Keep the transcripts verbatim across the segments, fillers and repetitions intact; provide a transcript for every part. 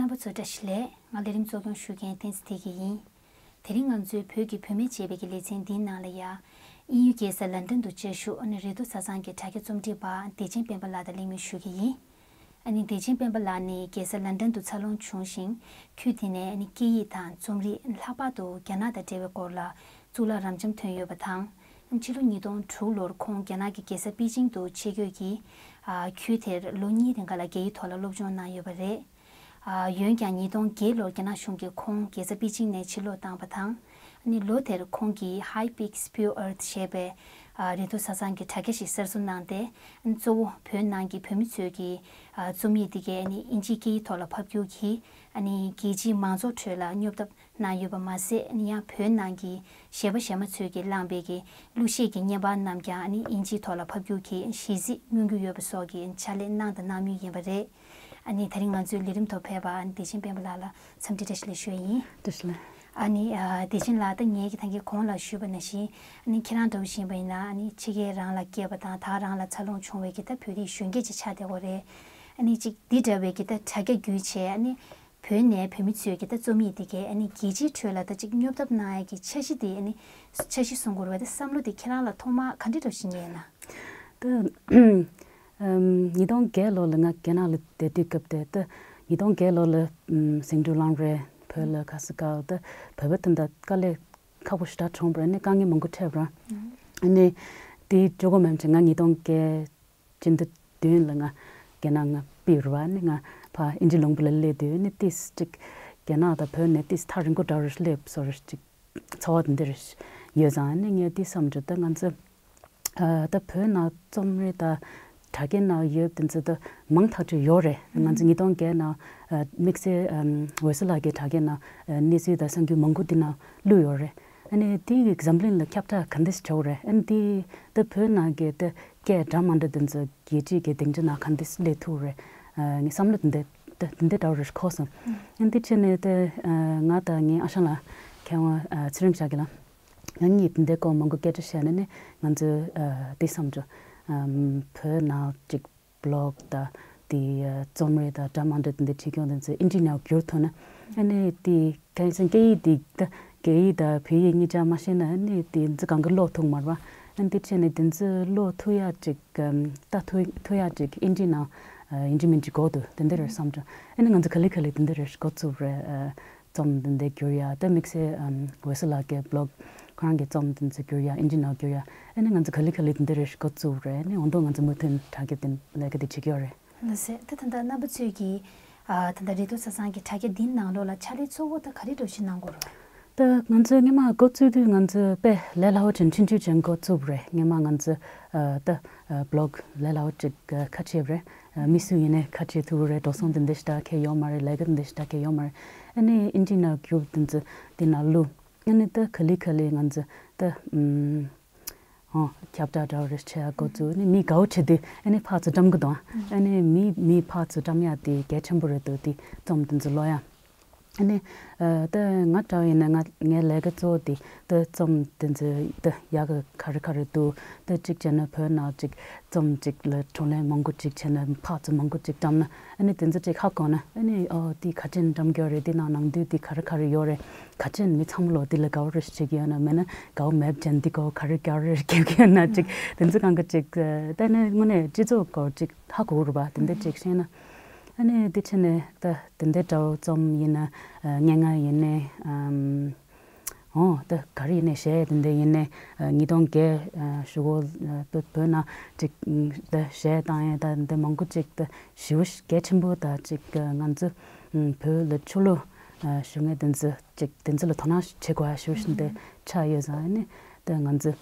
རྣམ་པ་ཚོ་བཀྲ་ཤིས་བདེ་ལེགས། ང་ལས་རིམ་གཙོ་སྐྱོང་ཞུ་མཁན་བསྟན་འཛིན་བདེ་སྐྱིད་ཡིན། དེ་རིང་ང་ཚོའི་བོད་ཀྱི་བུད་མེད་ཅེས་པའི་གི་ལེ་ཚན་འདིའི་ནང་ལ་ཡ། དབྱིན་ཡུལ་རྒྱལ་ས་ལན་ཀྲན་དུ་བཅའ་བཞུགས་ཨ་ནི་རེ་ལྡོག་བཟའ་ཚང་གི་དྲ་རྒྱ་རྩོམ་སྒྲིག་པ་བདེ་ཆེན་སྤེན་པ་ལགས་དང་གླེང་མོལ་ཞུ་གི་ཡིན། ཨ་ནི་བདེ་ཆེན་སྤེན་པ་ལགས་ནི་རྒྱལ་ས་ལན་ཀྲན་དུ་འཚར་ལོངས་བྱུང་ཞིང་། ཁུལ་དེ་ནས་ཨ་ནི་སྐད་ཡིག་དང་རྩོམ་རིག་ལྷག་པར་དུ་རྒྱ་ནག་དང་འབྲེལ་བའི་སྐོར་ལ་གཙུག་ལག་རབ་འབྱམས་ཐོན་ཡོད་པ་དང་། ཕྱི་ལོ་ཉིས་སྟོང་དྲུག་ལོར་ཁོང་རྒྱ་ནག་གི་རྒྱལ་ས་པེ་ཅིང་དུ་ཆེད་བསྐྱོད་ཀྱིས། ཨ། ཁུལ་དེར་ལོ་གཉིས་རིང་ག་ལ་རྒྱ་ཡིག་ཐོག་ལ་སློབ་སྦྱོང་གནང་ཡོད་པ་རེད། ཨ། འོན་ཀྱང་ཉིས་སྟོང་བརྒྱད་ལོར་རྒྱ་ནག་གཞུང་གིས་ཁོང་རྒྱལ་ས་པེ་ཅིང་ནས་ཕྱིར་ལོག་བཏང་བ་དང་། ཨ་ནི་ལོ་དེར་ཁོང་གིས་Hi Pix Pure Earth ཞེས་པའི། ཨ། རེ་ལྡོག་བཟའ་ཚང་གི་དྲ་རྒྱ་ཞིག་གསར་བཟོ་གནང་སྟེ། ཨ་ནི་གཙོ་བོ་བོད་ནང་གི་བོད་མི་ཚོས་ཀྱི། ཨ། རྩོམ་ཡིག་འདི་གའི་ཨ་ནི་དབྱིན་ཇིའི་སྐད་ཡིག་ཐོག་ལ་ཕབ་སྒྱུར་གྱིས། ཨ་ནི་རྒྱལ་སྤྱིའི་མང་ཚོགས་ཁྲོད་ལ་སྙོབ་ཐབས་གནང་ཡོད་པ་མ་ཟད། ཨ་ནི་ཡང་བོད་ནང་གི་གཞས་པ་གཞས་མ་ཚོས་ཀྱིས་བླངས་པའི་གི་གླུ་གཞས་ཀྱི་བརྙན་པར་རྣམས་ཀྱང་ཨ་ནི་དབྱིན་ཇིའི་ཐོག་ལ་ཕབ་སྒྱུར་གྱིས་ཞལ་གཟིགས་གནང་རྒྱུ་ཡོད་པ་སོགས་ཀྱི་ཕྱག་ལས་གནང་དང་གནང་མུས་ཡིན་པ་རེད། ཨ་ནི་དེ་རིང་ང་ཚོའི་ལས་རིམ་ཐོག་ཕེབས་པ་ཨ་ནི་བདེ་ཆེན་སྤེན་པ་ལགས་ལ་འཚམས་འདྲི་བཀྲ་ཤིས་བདེ་ལེགས་ཞུ་ཡ་ཡིན། བཀྲ་ཤིས་བདེ་ལེགས། ཨ་ནི། ཨ། བདེ་ཆེན་ལགས། ད་ངས་ཀྱིས་ད་གིན་གོང་ལ་ཞུས་པ་ནང་བཞིན། ཨ་ནི་ཁྱེད་རང་འདྲ་བོ་ཞིག་ཡིན་པ་ཡིན་ན། ཨ་ནི་ཕྱི་རྒྱལ་རང་ལ་སྐྱེས་པ་དང་ད་རང་ལ་འཚར་ལོངས་བྱུང་བའི་གི་ད་བོད་རིགས་གཞོན་སྐྱེས་ཅིག་ཆགས་བསྡད་ཡོད་རེད། ཨ་ནི་ཅིག་འདི་འདྲ་བའི་གི་ད་དྲ་རྒྱ་བརྒྱུད་བྱས། ཨ་ནི་བོད་ནས་བོད་མི་ཚོས་གི་ད་རྩོམ་ཡིག་འདི་གའི་ཨ་ནི་རྒྱལ་སྤྱིའི་ཁྲོད་ལ་ད་ཅིག་སྙོབ་ཐབས་གནང་ཡ་གི་འཆར་གཞི་འདི། ཨ་ནི་འཆར་གཞི་བཟུང་དགོས་རེད་པ། ད་བསམ་བློ་འདི་ཁྱེད་རང་ལ་ཐོག་མར་ག་འདྲ་འདྲ་བོ་ཞིག་རྙེད་ན། ད། ཨམ། ཉིས་སྟོང་བརྒྱད་ལོ་ལ་ང་རྒྱ་ནག་ལ་བསྡད་དུས་སྐབས་དེ། ད་ཉིས་སྟོང་བརྒྱད་ལོ་ལ། ཨམ། ཟིང་འཁྲུག་ལངས་རེད། བོད་ལ་ཁ་སང་ཁ་ད་བོད་པ་དེ་འདྲ་དཀའ་ལས་ཁག་པོ་ཞེ་དྲག་བྱུང་བ་རེད། ཨ་ནི་དཀའ་ངལ་མང་པོ་འཕྲད་པ་རེད། ཨ་ནི་དེ་གཅིག་པོ་མིན་པ་བྱས་ང་ཉིས་སྟོང་བརྒྱད་སྤྱི་ཟླ་བདུན་ལ་ང་རྒྱ་ནག་ང་ཕེབས་རེད་པ། ཨ་ནི་ང་ཕར་དབྱིན་ཇི་ལུང་པ་ལ་སླེབས་དུས། ཨ་ནི་ཏོག་ཙམ་ཅིག་རྒྱ་ནག་དང་བོད་ནས་ཏོག་ཙམ་ཐག་རིང་པོ་འདྲ་བོ་ཞིག་སླེབས་བཟོ་འདྲ་ཅིག་ཚོར་བ་དེ་འདྲ་རེ་ཡོད་ཙང་། ཨ་ནི་ངས་འདི་བསམ་བྱུང་། ད་ང་ཚོ། ཨ། ད་བོད་ནང་རྩོམ་རིག་དང་དྲ་རྒྱའི་ནང་ཡོད་དེ་ཚོ་ད་མང་ཐག་ཆོད་ཡོད་རེད། ང་ཚོ་ཉིས་སྟོང་བརྒྱད་ནང་། ཨ། དམིགས་བསལ། ཨམ། འོད་ཟེར་ལགས་ཀྱི་དྲ་རྒྱའི་ནང་། ཨ། གནས་ཚུལ་དང་གསར་འགྱུར་མང་པོ་འདི་ནང་བླུགས་ཡོད་རེད། ཨ་ནི་དེ་གི་འཛམ་གླིང་ལ་ཁྱབ་བསྒྲགས་ག་འདྲ་ཞིག་བྱུང་རེད། ཨ་ནི་དེ་ད་བོད་ནང་གི་ད་སྐད་འདྲ་མི་འདྲ་དེ་ཚོ་རྒྱལ་སྤྱིའི་གི་སྡིངས་ཆ་ནང་ག་འདྲ་སླེབས་ཐུབ་རེད། ཨ། ངས་བསམ་བློ་དེ་འདྲ་ད་དེ་འདྲ་འདྲ་བོ་རེ་འཁོར་སོང་། ཨ་ནི་དེ་བྱས་ནས་ད། ཨ། ང་དང་ངའི་ཨ་ཞང་ལགས། མཁས་དབང་། ཨ། ཚེ་རིང་ཤཱཀྱ་ལགས། ང་གཉིས་དེ་འདྲའི་སྐོར་མང་པོ་སྐད་ཆ་བཤད་ནས་ནི་ང་ཚོས། ཨ། དེ་བསམ་བྱུང་། ཨམ། བོད་ནང་ཅིག་བི་ལོག་དང་དེ། ཨ། རྩོམ་རིག་དང་འདྲ་མི་འདྲ་དེ་འདྲ་བྲིས་སྐྱོང་དེ་ཚོ་དབྱིན་ཇི་ནང་བསྒྱུར་ཐུབ་ན། ཨ་ནི་དེ་གང་ཡིན་ཟེར་ན་སྐད་ཡིག་དེ་ད་རྒྱ་ཡིག་དང་བོད་ཡིག་གཉིས་ཆ་མ་ཤེས་ན། ཨ་ནི་དེ་ཚོ་གང་ག་ཀློག་ཐུབ་མ་རེད་པ། ཨ་ནི་དེ་བྱས་ནས་དེ་ཚོ་ཀློག་ཐུབ་ཡ་ཅིག་ཨམ། ལྟ་ཐུབ་ཐུབ་ཡ་ཅིག་དབྱིན་ཇི་ནང་། ཨ། དབྱིན་ཇི་མིན་ཅིག་དགོས་འདུག་དེ་འདྲ་རེ་བསམ་བྱུང་། ཨ་ནི་ང་ཚོ་ག་ལེ་ག་ལེ་དེ་འདྲ་རེ་འགོ་བཙུགས་རེད། ཨ། རྩོམ་དེ་འདྲ་བསྒྱུར་ཡ། ད་དམིགས་བསལ། ཨམ། འོད་ཟེར་ལགས་ཀྱི་བི་ལོག་ཁོ་རང་གི་རྩོམ་དེ་ཚོ་བསྒྱུར་ཡ། དབྱིན་ཇི་ནང་བསྒྱུར་ཡ། ཨ་ནི་ང་ཚོ་ག་ལེ་ག་ལེ་དེ་འདྲ་རེ་འགོ་བཙུགས་རེད། ཨ་ནི་འོ་ད་ང་ཚོ་མུ་མཐུད་དྲ་རྒྱ་དེ་ལས་ཀ་དེ་བྱེད་ཀྱི་ཡོད་རེད། ལགས་སེ། ད་ད་ལྟ་རྣམ་པ་ཚོས་ཀྱིས། ཨ། ད་ལྟ་རེ་ལྡོག་བཟའ་ཚང་གི་དྲ་རྒྱ་འདིའི་ནང་ལོགས་ལ་ཕྱག་ལས་གཙོ་བོ་ད་ག་རེ་འདྲ་ཞིག་གནང་དགོས་རེད། ད་ང་ཚོས་སྔོན་མ་འགོ་བཙུགས་དུས་ང་ཚོས་དཔེ་ལས་སླ་བོ་ཅན་ཆུང་ཆུང་ཅན་འགོ་བཙུགས་པ་རེད། སྔོན་མ་ང་ཚོས། ཨ། ད། ཨ། བི་ལོག་ལས་སླ་བོ་ཅིག་ཨ། ཁ་ཕྱེ་བ་རེད། ཨ། མི་སུ་ཡིན་ནའི་ཁ་ཕྱེ་ཐུབ་རེད། འགྲོ་སོང་དེ་འདྲ་ཞེ་དྲག་གང་ཡང་ཡོད་མ་རེད། ལས་ཀ་དེ་འདྲ་ཞེ་དྲག་གང་ཡང་ཡོད་མ་རེད། ཨ་ནི་དབྱིན་ཇི་ནང་བསྒྱུར་དེ་ཚོ་དེ་ནང་བླུགས། ཨ་ནི་ད་ག་ལེ་ག་ལེ་ང་ཚོ་ད། ཨམ། ཨོ། ཁྱབ་བསྒྲགས་འདྲ་བོ་རེ་བྱེད་ཡ་འགོ་བཙུགས། ཨ་ནི་མི་དགའ་བོ་བྱེད་དུས་ཨ་ནི་ཕར་ཚུར་བཀྲམ་གི་འདུག་ཨ་ནི་མི་མི་ཕར་ཚུར་བཀྲམ་ཡ་དེ་གལ་ཆེན་པོ་རེད་འདུག་དེ་རྩོམ་དེ་ཚོ་ཀློག་ཡ། ཨ་ནི། ཨ། ད་ང་འདྲ་བ་ཡིན་ན་ང་ངའི་ལས་ཀ་གཙོ་བོ་དེ་ད་རྩོམ་དེ་ཚོ་ད་ཡག་ག་ག་རེ་ག་རེ་འདུག་ད་གཅིག་བྱས་ན་བོད་ནང་ཅིག་རྩོམ་ཅིག་ལ་བགྲོ་གླེང་མང་པོ་ཅིག་བྱས་ན། ཕར་ཚུར་མང་པོ་ཅིག་བཀྲམ་ན། ཨ་ནི་དེ་ཚོ་ཅིག་ཧ་གོ་ན། ཨ་ནི་ཨོ་དེ་ག་ཅན་བཀྲམ་གྱི་ཡོད་རེད། དེ་ནང་ནང་དོན་དེ་ག་རེ་ག་རེ་ཡོད་རེད། ག་ཅན་མི་ཚང་མ་ལོ་དེ་ལ་དགའ་བོ་རེ་བྱེད་ཀྱི་ཡོད་ན། མེད་ན་དགའ་བོ་མེད་ཅན་དེ་གོ་ག་རེ་ག་རེ་རྒྱབ་ཀྱི་ཡོད་ན། ཅིག་དེ་ཚོ་གང་ག་ཅིག་ད་ནི་དངོས་གནས་སྤྱི་ཚོགས་སྐོར་ཅིག་ཧ་གོ་རུ་བ་དེ་འདྲ་ཅིག་ཤེས་ན། ཨ་ནི་དེ་ཕྱིན་ནས་ད་དེ་འདྲའི་འདྲ་བོ་རྩོམ་ཡིན་ན། ཨ། སྙན་ངག་ཡིན་ནའི། ཨམ། འོ་ད་ག་རེ་ཡིན་ནའི་གཞས་དེ་འདྲ་ཡིན་ནའི། ཨ། ཉིས་སྟོང་བརྒྱད། ཨ། གཞུག་གུ། ཨ། བོད་བོད་ནང་ཅིག་ད་གཞས་བཏང་ཡས་ད་འདི་མང་པོ་ཅིག་ད་ཞེ་པོ་གལ་ཆེན་པོ་ད་ཅིག་ང་ཚོ་བོད་ལ་ཆོས་ལུགས། ཨ། ཞུ་ངེས་དེ་ཚོ་ཅིག་དེ་ཚོ་ལ་དོ་སྣང་བྱེད་དགོས་ཡ་ཞེ་པོ་ཞིག་འདི་ཆགས་ཡོད་ཙང་། ཨ་ནི་ད་ང་ཚོ།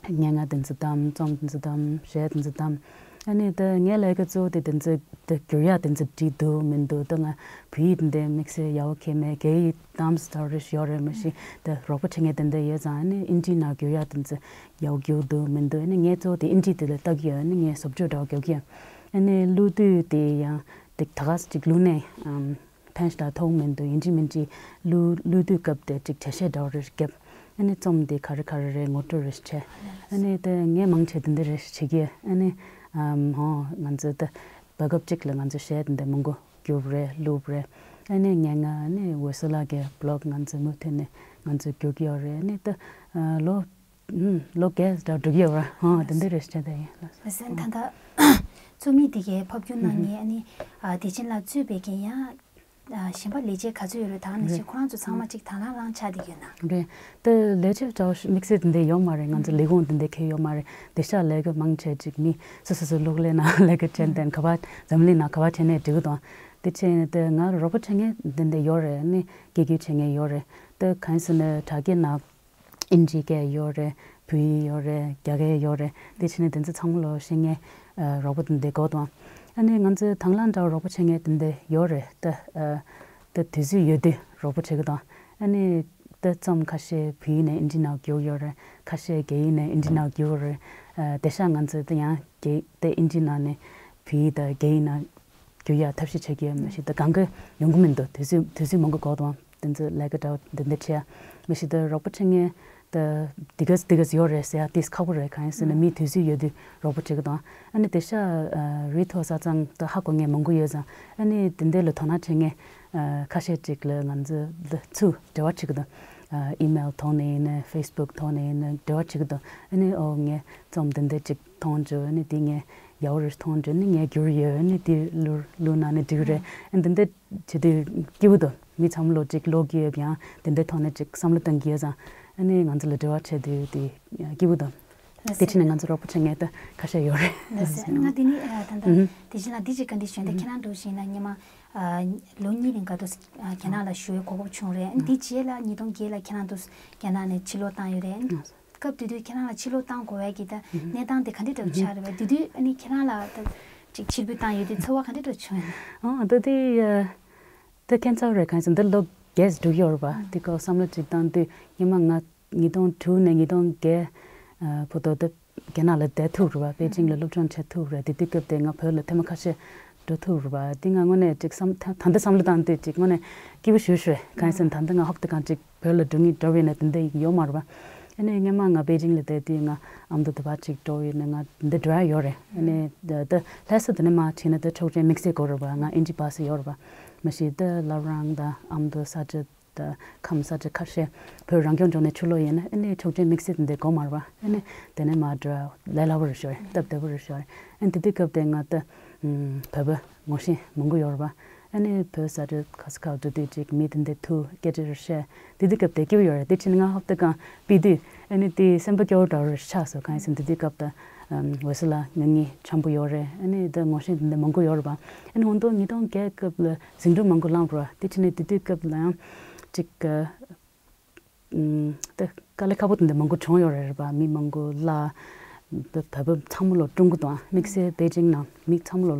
སྙན་ངག་དེ་ཚོ་བདམས། རྩོམ་དེ་ཚོ་བདམས། གཞས་དེ་ཚོ་བདམས། ཨ་ནི་ད་ངའི་ལས་ཀ་གཙོ་བོ་དེ་དེ་ཚོ་ད་བསྒྱུར་ཡག་དེ་ཚོ་བྲིས་འདུག་མི་འདུག་ད་ང་བོད་ཡིག་དེ་འདྲ་དམིགས་བསལ་ཡག་པོ་མཁྱེན་མེད། རྒྱ་ཡིག་གདམས་ད་རེ་ཡོད་རེད། མ་གཞི་ད་རོགས་པ་བྱེད་མཁན་དེ་འདྲ་ཡོད་ཙང་། ཨ་ནི་དབྱིན་ཇིའི་ནང་བསྒྱུར་ཡག་དེ་ཚོ་ཡག་པོ་བསྒྱུར་འདུག་མི་འདུག་ཨ་ནི་ངས་གཙོ་བོ་དེ་དབྱིན་ཇི་དེ་ལ་ལྟ་གི་ཡོད། ཨ་ནི་ངས་བཟོ་བཅོས་འདྲ་བོ་རྒྱག་གི་ཡོད། ཨ་ནི་བླུགས་དུས་དེ་ཡང་དེ་ད་ག་ཅིག་བླུགས་ནས། ཨམ། ཕན་ཞེ་དྲག་ཐོགས་མི་འདུག་དབྱིན་ཇི་མིན་ཅིག་བླུགས་བླུགས་དུས་སྐབས་དེ་ཅིག་འགྲེལ་བཤད་འདྲ་བོ་རེ་བརྒྱབ། ཨ་ནི་རྩོམ་དེ་ག་རེ་ག་རེ་རེད་ངོ་སྤྲོད་རེ་བྱས། ཨ་ནི་དེ་ངས་མང་ཆེ་དེ་འདྲ་རེ་བྱེད་ཀྱི། ཨ་ནི། ཨམ། ཧོ། ང་ཚོ་ད་བར་སྐབས་གཅིག་ལ་ང་ཚོ་གཞས་དེ་འདྲ་མང་པོ་བསྒྱུར་རེད། བླུགས་རེད། ཨ་ནི་ངས་ང་ནི་འོད་ཟེར་ལགས་ཀྱི་བི་ལོག་ང་ཚོ་མུ་མཐུད་ནས་ང་ཚོ་བསྒྱུར་གྱི་ཡོད་རེད། ཨ་ནི་ད་ལོ་ལོ་བརྒྱད་འདྲ་འགྲོ་གི་ཡོད་ར། ཧོ་དེ་འདྲ་རེད་ཤག་ད་ཡིན་ལགས་སོ། ད་ལྟ་རྩོམ་ཡིག་དེ་གའི་ཕབ་བསྒྱུར་གནང་མཁན་ཨ་ནི་བདེ་ཆེན་ལགས་གཙོས་པའི་གན་ཡང་གཞན་པ་ལས་བྱེད་ག་ཚོད་ཡོད་རེད། ད་ནང་བཞིན་ཁོ་རང་ཚོ་ཚང་མ་གཅིག་དང་བླངས་བླངས་ཆགས་བསྡད་ཡོད་ན། རེད། ད་ལས་བྱེད་འདྲ་བོ་དམིགས་བསལ་དེ་འདྲ་ཡོད་མ་རེད། ང་ཚོ་ལས་ཁུངས་དེ་འདྲ་གང་ཡང་ཡོད་མ་རེད། དེང་སང་ལས་ཀ་མང་ཆེ་ཅིག་མི་སོ་སོ་སོ་གློག་ཀླད་ནང་ལས་ཀ་བྱས་ཏེ་ག་པར་འཛམ་གླིང་ནང་ག་པར་བྱས་ནའི་འགྲིག་གི་འདུག་དེ་བྱས་ནས་ད་ང་རོགས་པ་བྱེད་མཁན་དེ་འདྲ་ཡོད་རེད། ཨ་ནི་སྐད་སྒྱུར་བྱེད་མཁན་ཡོད་རེད། ད་གང་ཡིན་ཟེར་ན་དྲ་རྒྱའི་ནང་ཨིན་ཇིའི་སྐད་ཡོད་རེད། བོད་ཡིག་ཡོད་རེད། རྒྱ་སྐད་ཡོད་རེད། དེ་བྱས་ནས་དེ་ཚོ་ཚང་མ་ལོ་ཤེས་མཁན་རོགས་པ་དེ་འདྲ་དགོས་དང་། ཨ་ནི་ང་ཚོའི་དང་བླངས་འདྲ་བོ་རོགས་པ་བྱེད་མཁན་དེ་འདྲ་ཡོད་རེད། ད་ད་དུས་ཚོད་ཡོད་དུས་རོགས་པ་བྱེད་ཀྱི་དང་། ཨ་ནི་ད་རྩོམ་ཁ་ཤས་བོད་ཡིག་ནས་ཨིན་ཇིའི་ནང་བསྒྱུར་ཡོད་རེད། ཁ་ཤས་རྒྱ་ཡིག་ནས་ཨིན་ཇིའི་ནང་བསྒྱུར་ཡོད་རེད། དེང་སང་ང་ཚོ་ད་ཡང་རྒྱ་ད་ཨིན་ཇིའི་ནང་ནས་བོད་ཡིག་དང་རྒྱ་ཡིག་ནང་བསྒྱུར་ཡག་ཐབས་ཤེས་བྱེད་ཀྱི་ཡོད། མ་གཞི་ད་གང་ག་ཡོང་གི་མི་འདུག་དུས་ཚོད་དུས་ཚོད་མང་པོ་འགོར་དང་། དེ་ཚོ་ལས་ཀ་འདྲ་བོ་འདི་འདྲ་བྱེད་ཡ། མ་གཞི་ད་རོགས་པ་བྱེད་མཁན་ད་འདི་ག་འདི་ག་ཡོད་རེད་ཟེར་ཡ་དེ་ཁག་པོ་རེད། གང་ཡིན་ཟེར་ན་མི་དུས་ཚོད་ཡོད་དུས་རོགས་པ་བྱེད་ཀྱི་དང་། ཨ་ནི་དེང་སང་རིགས་ཐོག་བཟའ་ཚང་ད་ཧ་གོ་མཁན་མང་པོ་ཡོད་ཙང་། ཨ་ནི་དེ་འདྲ་ལ་དོ་སྣང་བྱེད་མཁན་ཁ་ཤས་ཅིག་ལ་ང་ཚོ་ཚུར་འབྲེལ་བ་བྱེད་ཀྱི་དང་། ཨི་མེལ་ཐོག་ནས་ཡིན་ན་ཕེ་སི་བུག་ཐོག་ནས་ཡིན་ན་འབྲེལ་བ་བྱེད་ཀྱི་དང་། ཨ་ནི་ཨོ་ངས་རྩོམ་འདི་འདྲ་ཅིག་མཐོང་བྱུང་། ཨ་ནི་དེ་ངས་ཡག་པོ་རེད་མཐོང་བྱུང་། ཨ་ནི་ངས་བསྒྱུར་ཡོད། ཨ་ནི་དེ་བླུགས་བླུགས་གནང་ན་འགྲིག་གི་རེད། ཨ་ནི་འདི་འདྲ་བྱེད་དུས་སྐྱིད་པོ་འདུག་མི་ཚང་མ་ལོ་གཅིག་ཀློག་གི་ཡོད་པ་ཡང་དེ་འདྲའི་ཐོག་ནས་ཅིག་བསམ་བློ་གཏོང་གི་ཡོད་ཙང་། ཨ་ནི་ང་ཚོ་ལ་འབྲེལ་བ་བྱས་དུས་དེ་སྐྱིད་པོ་འདུག་དེ་བྱས་ནས་ང་ཚོ་རོགས་པ་བྱེད་མཁན་ད་ཁ་ཤས་ཡོད་རེད། ལགས་སོ། ང་དེ་ནི་ད་ལྟ་ཨུ་ཧུམ། དེ་བཞིན་ལ་འདི་ཅིག་བཀའ་འདྲི་ཞུ་ཡིན། ད་ཁྱེད་རང་འདྲ་བོ་ཞིག་ཡིན་ན་སྔོན་མ་ལོ་གཉིས་རིང་ག་དུས་རྒྱ་ནག་ལ་བཞུགས་གོ་སྐབས་བྱུང་རེད། ཨ་ནི་དེ་རྗེས་ལ་ཉིས་སྟོང་བརྒྱད་ལ་ཁྱེད་རང་དུ་རྒྱ་ནག་ནས་ཕྱིར་ལོག་བཏང་ཡོད་རེད། ཨ་ནི་སྐབས་དེ་དུས་ཁྱེད་རང་ལ་ཕྱིར་ལོག་བཏང་དགོས་པའི་གི་ད་གནས་སྟངས་དེ་ག་འདྲ་འདྲ་བོ་ཆགས་རེད་པས། དེ་དུས་ཨ་ནི་ཁྱེད་རང་ལ་ད་ཅིག་ཕྱིར་འབུད་བཏང་ཡོད་དུས་ཚོར་བ་ག་འདྲ་འདྲ་བོ་བྱུང་ཡོད་ན། ཨོ་ད་དེ་ཡ། ད་ཁྱད་མཚར་རེད། གང་ཡིན་ཟེར་ན་འདི་ལོ་བརྒྱད་འགྲོ་གི་ཡོད་རེད་པ། དེ་སྐབས་བསམ་བློ་ཅིག་བཏང་དུས་སྔོན་མ་ང་ཉིས་སྟོང་དྲུག་ནས་ཉིས་སྟོང་བརྒྱད་བར་དུ་ད་རྒྱ་ནག་ལ་བསྡད་ཐུབ་རེད་པ། པེ་ཅིང་ལ་སློབ་སྦྱོང་བྱེད་ཐུབ་རེད། དེ་དུས་སྐབས་དེ་ང་བོད་ལ་ཐེངས་མ་ཁ་ཤས་འགྲོ་ཐུབ་རེད་པ། དེ་ང་དངོས་གནས་ཅིག་བསམ་ད་ད་ལྟ་བསམ་བློ་བཏང་དུས་ཅིག་དངོས་གནས་སྐྱིད་པོ་ཞེ་པོ་ཞིག་རེད། གང་ཡིན་ཟེར་ན་ད་ལྟ་ང་ཧོབ་ཏེ་གང་ཅིག་བོད་ལ་འགྲོ་ངེས་འགྲོ་བས་ན་དེ་འདྲ་ཡོད་མ་རེད་པ། ཨ་ནི་སྔོན་མ་ང་པེ་ཅིང་ལ་བསྡད་དུས་ང་ཨ་མདོ་དེ་པར་ཅིག་འགྲོ་ཡོད་ནས་ང་འདི་འགྲོ་ཡ་ཡོད་རེད། ཨ་ནི་ད་ད་ལྷ་ས་དེ་ནས་མར་ཕྱིན་ན་ད་ཆོག་མཆན་དམིགས་བསལ་དགོས་རེད་པ། ང་ཨིན་ཇི་པ་སི་ཡོད་རེད་པ། མ་གཞི་ད་བླ་བྲང་དང་ཨ་མདོ་ས་ཆ་དང་ཁམས་ས་ཆ་ཁ་ཤས་བོད་རང་སྐྱོང་ལྗོངས་ནས་ཕྱིར་ལོག་ཡིན་ན་ཨ་ནི་ཆོག་མཆན་དམིགས་བསལ་དེ་འདྲ་དགོས་མ་རེད་པ། ཨ་ནི་དེ་ནས་མར་འགྲོ་ཡ་ལས་སླ་པོ་རེད་ཤག་རེད། སྟབས་བདེ་པོ་རེད་ཤག་རེད། ཨ་ནི་དེ་དུས་སྐབས་དེ་ང་ད་བོད་པ་ངོ་ཤེས་མང་པོ་ཡོད་རེད་པ། ཨ་ནི་བོད་ས་ཁྲ་ཁ་ས་ཁ་འགྲོ་དུས་ཅིག་མི་དེ་འདྲ་ཐུག་སྐད་ཆ་རེ་བཤད། དེ་དུས་སྐབས་དེ་སྐྱིད་པོ་ཡོད་རེད། དེ་ཕྱིན་ང་ཧོབ་ཏེ་གང་ཕུད་དུས་ཨ་ནི་དེ་སེམས་པ་སྐྱོ་བོ་འདྲ་བོ་རེ་ཆགས་སོང་། གང་ཡིན་ཟེར་ན་དེ་དུས་སྐབས་ད་འོད་ཟེར་ལགས་ང་གཉིས་འཆམ་པོ་ཡོད་རེད། ཨ་ནི་ད་ངོ་ཤེས་དེ་འདྲ་མང་པོ་ཡོད་རེད་པ། ཨ་ནི་འོ་ད་ཉིས་སྟོང་བརྒྱད་སྐབས་ལ་ཟིང་འཁྲུག་མང་པོ་ལངས་རེད་པ། དེ་ཕྱིན་ནས་དེ་དུས་སྐབས་ལ་ཡང་ཅིག་ཨ། ཨུམ། ད་དཀའ་ལས་ཁག་པོ་དེ་འདྲ་མང་པོ་བྱུང་ཡོད་རེད་པ། མི་མང་པོ་བརླགས། བོད་པ་ཚང་མ་ལོ་བཀྲོངས་ཀྱི་དང་། དམིགས་བསལ་པེ་ཅིང་ནང་མི་ཚང་མ་ལོ་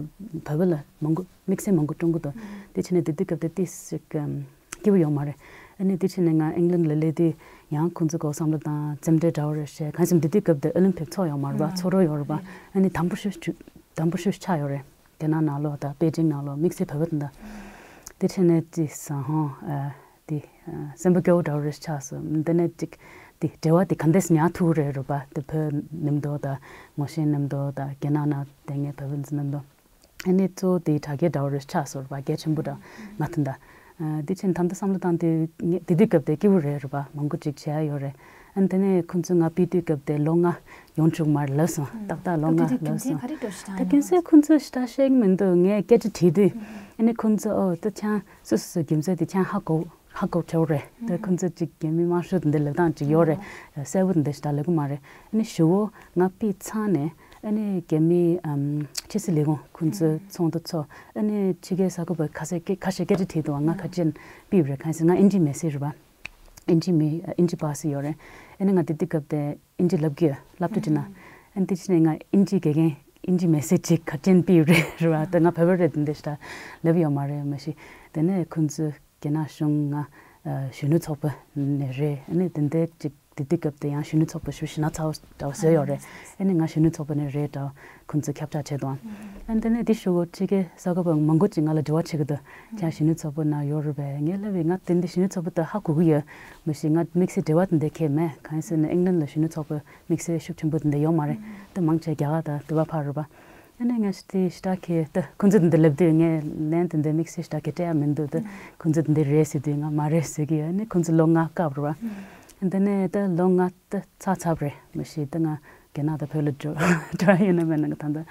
བོད་པ་ལ་མང་པོ་དམིགས་བསལ་མང་པོ་བཀྲོངས་ཀྱི་དང་། དེ་བྱས་ནས་དེ་དུས་སྐབས་དེ་ཏོག་ཙམ་སྐྱིད་པོ་ཡོད་མ་རེད། ཨ་ནི་དེ་བྱས་ནས་ང་ཨིང་ལན་ལ་སླེབས་དུས་ཡང་ཁོང་ཚོ་སྐོར་བསམ་བློ་བཏང་། རྩེད་འགྲན་འདྲ་བོ་རེ་བྱས། གང་ཡིན་ཟེར་ན་དེ་དུས་སྐབས་དེ་ཨོ་ལིམ་པིག་ཚོགས་ཡོད་མ་རེད་པ། ཚོགས་འདུ་ཡོད་རེད་པ། ཨ་ནི་དམ་པོ་ཤོས་དམ་པོ་ཤོས་ཆགས་ཡོད་རེད། རྒྱ་ནག་ནང་ལོགས་དང་པེ་ཅིང་ནང་ལོགས་དམིགས་བསལ་བོད་པ་དེ་འདྲ། དེ་བྱས་ནས་ཅིག་ཟ་ཧོང་ཨ་དེ་ཨ་སེམས་པ་སྐྱོ་བོ་འདྲ་བོ་རེ་ཆགས་སོང་། འདི་ནས་ཅིག་དེ་འབྲེལ་བ་དེ་ག་འདྲས་ཉར་ཐུབ་རེད་རེད་པ། དེ་བོད་མཉམ་དུ་དང་ངོ་ཤེས་མཉམ་དུ་དང་རྒྱ་ནག་ནང་བསྡད་མཁན་བོད་པ་ཚོ་མཉམ་དུ། ཨ་ནི་གཙོ་བོ་དེ་དྲ་རྒྱ་འདྲ་བོ་རེ་ཆགས་སོང་རེད་པ། གལ་ཆེན་པོ་འདྲ་ང་ད་ལྟ། ཨ་དེ་བྱས་ནས་ད་ལྟ་བསམ་བློ་བཏང་དུས་ངས་དེ་དུས་སྐབས་དེ་སྐྱིད་པོ་རེད་རེད་པ། མང་པོ་ཅིག་བྱས་ཡོད་རེད། ཨ་ནི་དེ་ནས་ཁོང་ཚོ་ང་ཕུད་དུས་སྐབས་དེ་ལོ་ལྔ་ཡོང་བཅུག་མར་ལབ་སོང་། ཏག་ཏག་ལོ་ལྔ་ལབ་སོང་། རྒྱུ་མཚན་ག་རེ་འདྲ་ཞིག་ད་ཡིན་ན། རྒྱུ་མཚན་ཁོང་ཚོས་ཞེ་དྲག་བཤད་ཀྱི་མི་འདུག་ངས་སྐད་ཆ་དྲིས་དུས་ཨ་ནི་ཁོང་ཚོ་ཨོ་ད་ཆང་སོ་སོ་སོའི་རྒྱུ་མཚན་དེ་ཆང་ཧ་གོ་ཧ་གོ་ཆོག་རེད། ད་ཁོང་ཚོ་ཅིག་རྒྱ་མི་དམར་ཤོག་དེ་འདྲ་ལབ་སྟངས་ཅིག་ཡོད་རེད། གསལ་པོ་དེ་འདྲ་ཞེ་དྲག་ལབ་ཀྱི་མ་རེད། ཨ་ནི་ཞུ་བོ་ང་ཕུད་ཚར་ནས་ཨ་ནི་རྒྱ་མི་ཕྱི་སྲིད་ལས་ཁུངས་ཁོང་ཚོའི་ཚོགས་འདུ་ཚོགས། ཨ་ནི་ཕྱི་རྒྱལ་གསར་འགོད་པ་ཁ་ཤས་ཁ་ཤས་སྐད་ཆ་དྲིས་འདུག་ང་ག་ཅན་ཕུད་རེད། གང་ཡིན་ཟེར་ན་ང་ཨིན་ཇི་མི་སེར་རེད་པ། ཨིན་ཇི་མི་ཨིན་ཇི་པ་སི་ཡོད་རེད། ཨ་ནི་ང་དེ་དུས་སྐབས་དེ་ཨིན་ཇི་ལབ་ཀྱི་ཡོད། སློབ་གྲྭ་དེ་ན། ཨ་ནི་དེ་ཕྱིན་ནས་ང་ཨིན་ཇི་དགེ་རྒན་ཨིན་ཇི་མི་སེར་ཅིག་ག་ཅན་ཕུད་རེད་རེད་པ། ད་ང་བོད་པ་རེད་དེ་འདྲ་ཞེ་དྲག་ལབ་ཡོད་མ་རེད། མ་གཞི་དེ་ནས་ཁོང་ཚོས་རྒྱ་ནག་གཞུང་ང་གཞོན་ནུ་ཚོགས་པ་ནས་རེད། ཨ་ནི་དེ་འདྲ་ཅིག་དེ་དུས་སྐབས་དེ་ཡང་གཞོན་ནུ་ཚོགས་པ་ཞེ་པོ་ཞེ་ན་ཚ་བོ་འདྲ་བོ་བཟོས་ཡོད་རེད། ཨ་ནི་ང་གཞོན་ནུ་ཚོགས་པ་ནས་རེད་འདྲ་བོ་ཁོང་ཚོ་ཁྱབ་བསྒྲགས་བྱས་འདུག་ཨ་ནི་དེ་ནས་དེ་ཞུ་བོ་ཕྱི་རྒྱལ་གསར་འགོད་པ་མང་པོ་ཅིག་ང་ལ་དྲི་བ་བྱེད་ཀྱི་འདུག་ཁྱེད་གཞོན་ནུ་ཚོགས་པ་ནང་ཡོད་རེད་པས། ངས་ལབ་པས་ང་དེ་འདྲ་གཞོན་ནུ་ཚོགས་པ་དང་ཧ་གོ་གི་ཡོད། མ་གཞི་ང་དམིགས་བསལ་འབྲེལ་བ་དེ་འདྲ་གང་ཡང་མེད། གང་ཡིན་ཟེར་ན་ཨིང་ལན་ལ་གཞོན་ནུ་ཚོགས་པ་དམིགས་བསལ་ཤུགས་ཆེན་པོ་དེ་འདྲ་ཡོད་མ་རེད། ད་མང་ཆེ་རྒྱ་གར་དང་དེ་བ་ཕར་རེད་པ། ཨ་ནི་ང་ཞི་དེ་ཞི་ཏ་ཁེ་ད་ཁོང་ཚོ་དེ་འདྲ་ལབ་དུས་ངས་ལན་དེ་འདྲ་དམིགས་བསལ་ཞི་ཏ་ཁེ་སྤྲད་ཡ་མི་འདུག་ད་ཁོང་ཚོ་དེ་འདྲ་རེད་ཟེར་དུས་ང་མ་རེད་ཟེར་གི་ཡོད། ཨ་ནི་ཁོང་ཚོ་ལོ་ལྔ་བཀག་རེད་བ། དེ་ནས་ད་ལོ་ལྔ་ད་ཚར་ཚར་རེད། མ་གཞི་ད་ང་རྒྱ་ནག་དང་བོད་ལ་འགྲོ་འགྲོ་ཡ་ཡོད་ན་མེད་ན་ད་ད་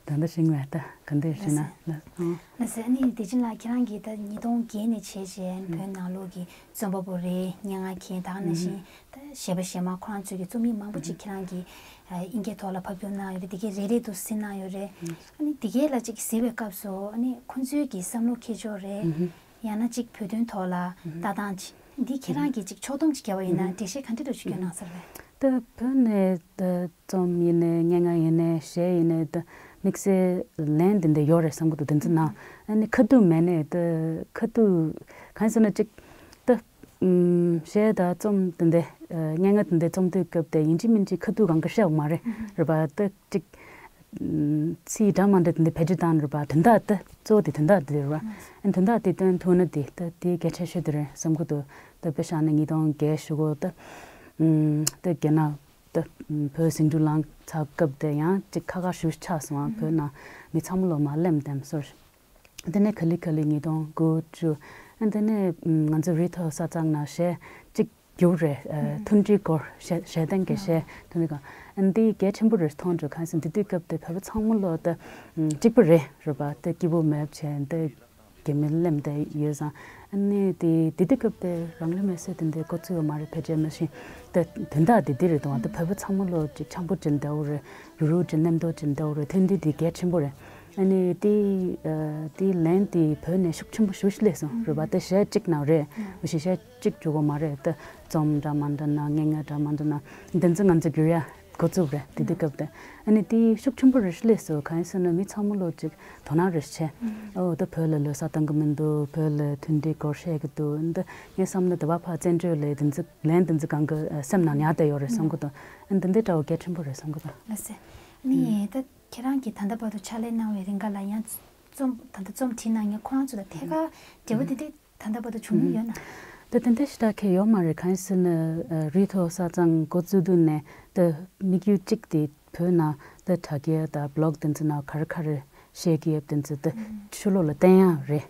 ད་ད་ཤིང་བས་ད་ག་འདྲ་ཞིག་ན་ལ་ཨང་། ལགས་སེ། ཨ་ནི་བདེ་ཆེན་ལགས་ཁྱེད་རང་གིས་ད་ཉིས་སྟོང་བརྒྱད་ནས་བྱས་རྗེས་བོད་ནང་ལོགས་ཀྱི་རྩོམ་པ་པོ་རེད། སྙན་ངག་མཁན་ད་ག་ནང་བཞིན་ད་གཞས་པ་གཞས་མ་ཁོ་རང་ཚོས་ཀྱི་རྩོམ་ཡིག་མང་པོ་ཅིག་ཁྱེད་རང་གིས་ཨ་ཨིན་སྐད་ཐོག་ལ་ཕབ་སྒྱུར་གནང་ཡོད་རེད། དེ་གའི་རེ་རེ་དུ་གཟིགས་གནང་ཡོད་རེད། ཨ་ནི་དེ་གའི་ལ་ཅིག་གཟིགས་པའི་སྐབས་སུ་ཨ་ནི་ཁོང་ཚོའི་གི་བསམ་བློ་འཁྱེར་ཕྱོགས་རེད། ཡང་ན་ཅིག་བོད་དོན་ཐོག་ལ་ལྟ་སྟངས་ཅིག་འདི་ཁྱེད་རང་གིས་ཅིག་ཕྱོགས་བསྡོམས་ཅིག་བརྒྱབ་པ་ཡིན་ན་འགྲེལ་བཤད་ག་འདྲ་འདྲ་ཅིག་སྐྱོན་གནང་ས་རེད། ད་བོད་ནས་ད་རྩོམ་ཡིན་ནའི་སྙན་ངག་ཡིན་ནའི་གཞས་ཡིན་ནའི་ད་དམིགས་བསལ་ལན་དེ་འདྲ་ཡོད་རེད་བསམ་གི་འདུག་དེ་ཚོ་ནང་ཨ་ནི་ཁ་ཐུག་མེད་ནའི་ད་ཁ་ཐུག་གང་ཡིན་ཟེར་ན་ཅིག་ད་ཨུམ་གཞས་དང་རྩོམ་དེ་འདྲ་ཨ་སྙན་ངག་དེ་འདྲ་རྩོམ་དུས་སྐབས་དེ་ཡིན་གཅིག་མིན་གཅིག་ཁ་ཐུག་གང་ག་བཤད་ཡོད་མ་རེད། རེད་པ། ད་ཅིག་ཚིག་འདྲ་མི་འདྲ་དེ་འདྲ་བེད་སྤྱོད་བཏང་རེད་པ། དོན་དག་དེ་གཙོ་བོ་དེ་དོན་དག་དེ་རེད་པ། ཨ་ནི་དོན་དག་དེ་སྟོན་ཐུབ་ན་དེ་ད་དེ་གལ་ཆེ་ཤོས་དེ་རེད་བསམ་གི་འདུག་ད་དཔེ་བཞག་ན་ཉིས་སྟོང་བརྒྱད་ཞུ་གོ་ད་ཨུམ་ད་རྒྱ་ནག་ད་བོད་ཟིང་འཁྲུག་ལངས་ཚར་སྐབས་དེ་ཡང་ཅིག་ཁ་ཁ་ཤུགས་ཆགས་སོང་། བོད་ནང་མི་ཚང་མ་ལོ་མ་སླེབས་དེམ་སོར། དེ་ནས་ག་ལེ་ག་ལེ་ཉིས་སྟོང་དགུ་བཅུ། ཨ་དེ་ནས་ང་ཚོ་རི་མཐོ་ས་གཙང་ནང་གཞས་གཅིག་བསྒྱུར་རེད། མཐུན་སྒྲིལ་སྐོར་གཞས་གཞས་གཏན་གྱི་གཞས་མཐུན་སྒྲིལ་སྐོར། ཨ་འདི་གལ་ཆེན་པོ་རེད་མཐོང་འགྲོ། གང་ཟེར་འདི་དུས་སྐབས་དེ་བོད་པ་ཚང་མ་ལོ་ད་གཅིག་པ་རེད་རེད་པ། ད་སྐྱིད་པོ་མེད་བྱས་ད་རྒྱ་མི་སླེབས་བསྡད་ཡོད་ཙང་། ཨ་ནི་དེ་དེ་དུས་སྐབས་དེ་རང་ལུས་མེར་སྲེག་དེ་འདྲའི་འགོ་བཙུགས་ཡོད་མ་རེད། ཕལ་ཆེར་མ་གཞི་ད་དོན་དག་དེ་འདི་རེད་དང་། ད་བོད་པ་ཚང་མ་ལོ་ཅིག་འཆམ་པོ་ཅིག་འདྲ་བོ་རེད། ཡུ་རོབ་ཅིག་མཉམ་དུ་ཅིག་འདྲ་བོ་རེད། མཐུན་སྒྲིལ་དེ་གལ་ཆེན་པོ་རེད། ཨ་ནི་དེ་ཨ་དེ་ལན་དེ་བོད་ནས་ཤུགས་ཆེན་པོ་ཞེ་པོ་ཅིག་སླེབས་སོང་རེད་པ། ད་གཞས་གཅིག་ནང་རེད། མ་གཞི་གཞས་གཅིག་བསྒྱུར་བ་མ་རེད། ད་རྩོམ་འདྲ་མི་འདྲ་ན་སྙན་ངག་འདྲ་མི་འདྲ་ན་འདི་ཚོ་ང་ཚོ་བསྒྱུར་ཡ་འགོ་བཙུགས་རེད། དེ་དུས་སྐབས་དེ་ཨ་ནི་དེ་ཤུགས་ཆེན་པོ་རེ་སླེབས་སོང་། གང་ཡིན་ཟེར་ན་མི་ཚང་མ་ལོ་ཅིག་དོ་སྣང་རེ་བྱས། ཨོ་ད་བོད་ལ་ལོ་གསར་གཏོང་གི་མི་འདུག་བོད་ལ་མཐུན་སྒྲིལ་སྐོར་བཤད་ཀྱི་འདུག་ད་ངས་བསམ་ན་ད་བར་ཕར་བཙན་བྱོལ་ལ་དེ་ཚོ་ལན་དེ་ཚོ་གང་ག་སེམས་ནང་ཉར་བསྡད་ཡོད་རེད་བསམ་གི་འདུག་ཨ་འདི་འདྲའི་འདྲ་བོ་གལ་ཆེན་པོ་རེད་བསམ་གི་འདུག་ལགས་སེ། ནི་ད་ཁྱེད་རང་གིས་ད་ལྟ་བར་དུ་ཕྱག་ལས་གནང་བའི་རིང་ག་ལ་ཡང་རྩོམ་ད་ལྟ་རྩོམ་བྲིས་གནང་མཁན་ཁོ་རང་ཚོ་དང་ཐད་ཀར་འབྲེལ་བ་དེ་འདྲ་ད་ལྟ་བར་དུ་བྱུང་མྱོང་ཡོད་ན། ད་དེ་འདྲ་ཞེ་དྲག་གང་ཡང་ཡོད་མ་རེད། གང་ཡིན་ཟེར་ན་ཨ་རི་མཐོ་ས་གཙང་འགོ་བཙུགས་དུས་ནས་ད་དམིགས་ཡུལ་གཅིག་དེ་བོད་ནང་ད་དྲ་རྒྱ་དང་བི་ལོག་དེ་ཚོ་ནང་ག་རེ་ག་རེ་བཤད་ཀྱི་ཡོད་དེ་ཚོ་ད་ཕྱི་ལོགས་ལ་བསྟན་ཡག་རེད།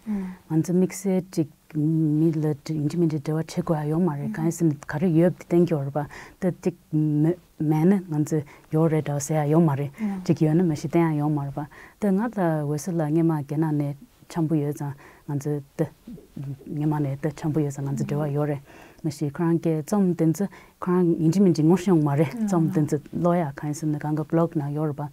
ང་ཚོ་དམིགས་བསལ་གཅིག་མི་ལ་ཡིན་གཅིག་མིན་གཅིག་འབྲེལ་བ་བྱེད་དགོས་ཡ་ཡོད་མ་རེད། གང་ཡིན་ཟེར་ན་ག་རེ་ཡོད་དེ་བསྟན་གྱི་ཡོད་རེད་པ། ད་གཅིག་མེད་མེད་ན་ང་ཚོ་ཡོད་རེད་འདྲ་བོ་ཟེར་ཡ་ཡོད་མ་རེད། གཅིག་ཡོད་ན་མ་གཞི་བསྟན་ཡ་ཡོད་མ་རེད་པ། ད་ང་དང་འོད་ཟེར་ལགས་སྔོན་མ་རྒྱ་ནག་ནས་འཆམ་པོ་ཡོད་ཙང་ང་ཚོ་ད་སྔོན་མ་ནས་ད་འཆམ་པོ་ཡོད་ཙང་ང་ཚོ་འབྲེལ་བ་ཡོད་རེད། མ་གཞི་ཁོ་རང་གི་རྩོམ་དེ་ཚོ་ཁོ་རང་ཡིན་གཅིག་མིན་གཅིག་ངོ་ཤེས་ཡོང་མ་རེད། རྩོམ་དེ་ཚོ་ཀློག་ཡ་གང་ཡིན་ཟེར་ན་གང་ག་བི་ལོག་ནང་ཡོད་རེད་པ།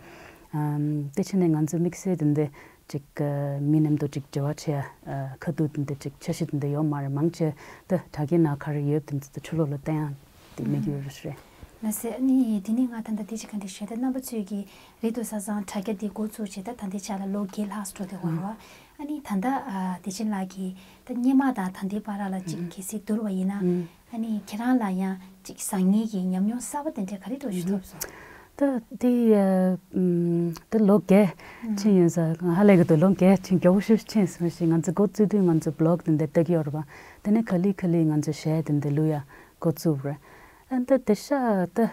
ཨམ་དེ་ཕྱིན་ནས་ང་ཚོ་དམིགས་བསལ་དེ་འདྲ་ཅིག་ཨ་མི་མཉམ་དུ་ཅིག་འབྲེལ་བ་བྱེད་ཡ་ཨ་ཁ་ཐུག་དེ་འདྲ་ཅིག་འཆར་གཞི་དེ་འདྲ་ཡོད་མ་རེད། མང་ཆེ་ད་དྲ་རྒྱའི་ནང་ག་རེ་ཡོད་དེ་འདྲ་ད་ཕྱི་ལོགས་ལ་བསྟན་ཡ་དེ་དམིགས་ཡུལ་རེད། ལགས་སེ། ཨ་ནི་དེ་ནས་ང་ད་ལྟ་དེ་ཅིག་ག་འདྲ་ཞུས་ད་རྣམ་པ་ཚོས་ཀྱི་རི་མཐོ་ས་གཙང་དྲ་རྒྱ་འདི་འགོ་བཙུགས་བྱས་ད་ད་ལྟའི་ཆ་ལ་ལོ་བརྒྱད་ལྷག་འགྲོ་བསྡད་ཡོད་རེད་པ། ཨ་ནི་ད་ལྟ་ཨ་བདེ་ཆེན་ལགས་ཀྱིས་ད་སྔོན་མ་དང་ད་ལྟའི་བར་ལ་ཅིག་གལ་སྲིད་བསྡུར་བ་ཡིན་ན། ཨ་ནི་ཁྱེད་རང་ལ་ཡང་ཅིག་བཟང་ངན་གྱི་ཉམས་མྱོང་གསར་པ་དེ་འདྲ་ག་རེ་འདྲ་ཞིག་ཐོབ་སོང་། ད་དེ་ཨ་ཨམ་ད་ལོ་བརྒྱད་ཕྱིན་ཡོད་ས། ང་ཧ་ལས་གི་འདུག་ལོ་བརྒྱད་ཕྱིན་མགྱོགས་པོ་ཞིག་ཕྱིན་སོང་ཞིག་ང་ཚོ་འགོ་བཙུགས་དུས་ང་ཚོ་བི་ལོག་དེ་འདྲ་ལྟ་གི་ཡོད་རེད་པ། དེ་ནས་ག་ལེ་ག་ལེ་ང་ཚོ་གཞས་དེ་འདྲ་བླུག་ཡ་འགོ་བཙུགས་རེད། ཨ་ད་དེ་ཤ་ད་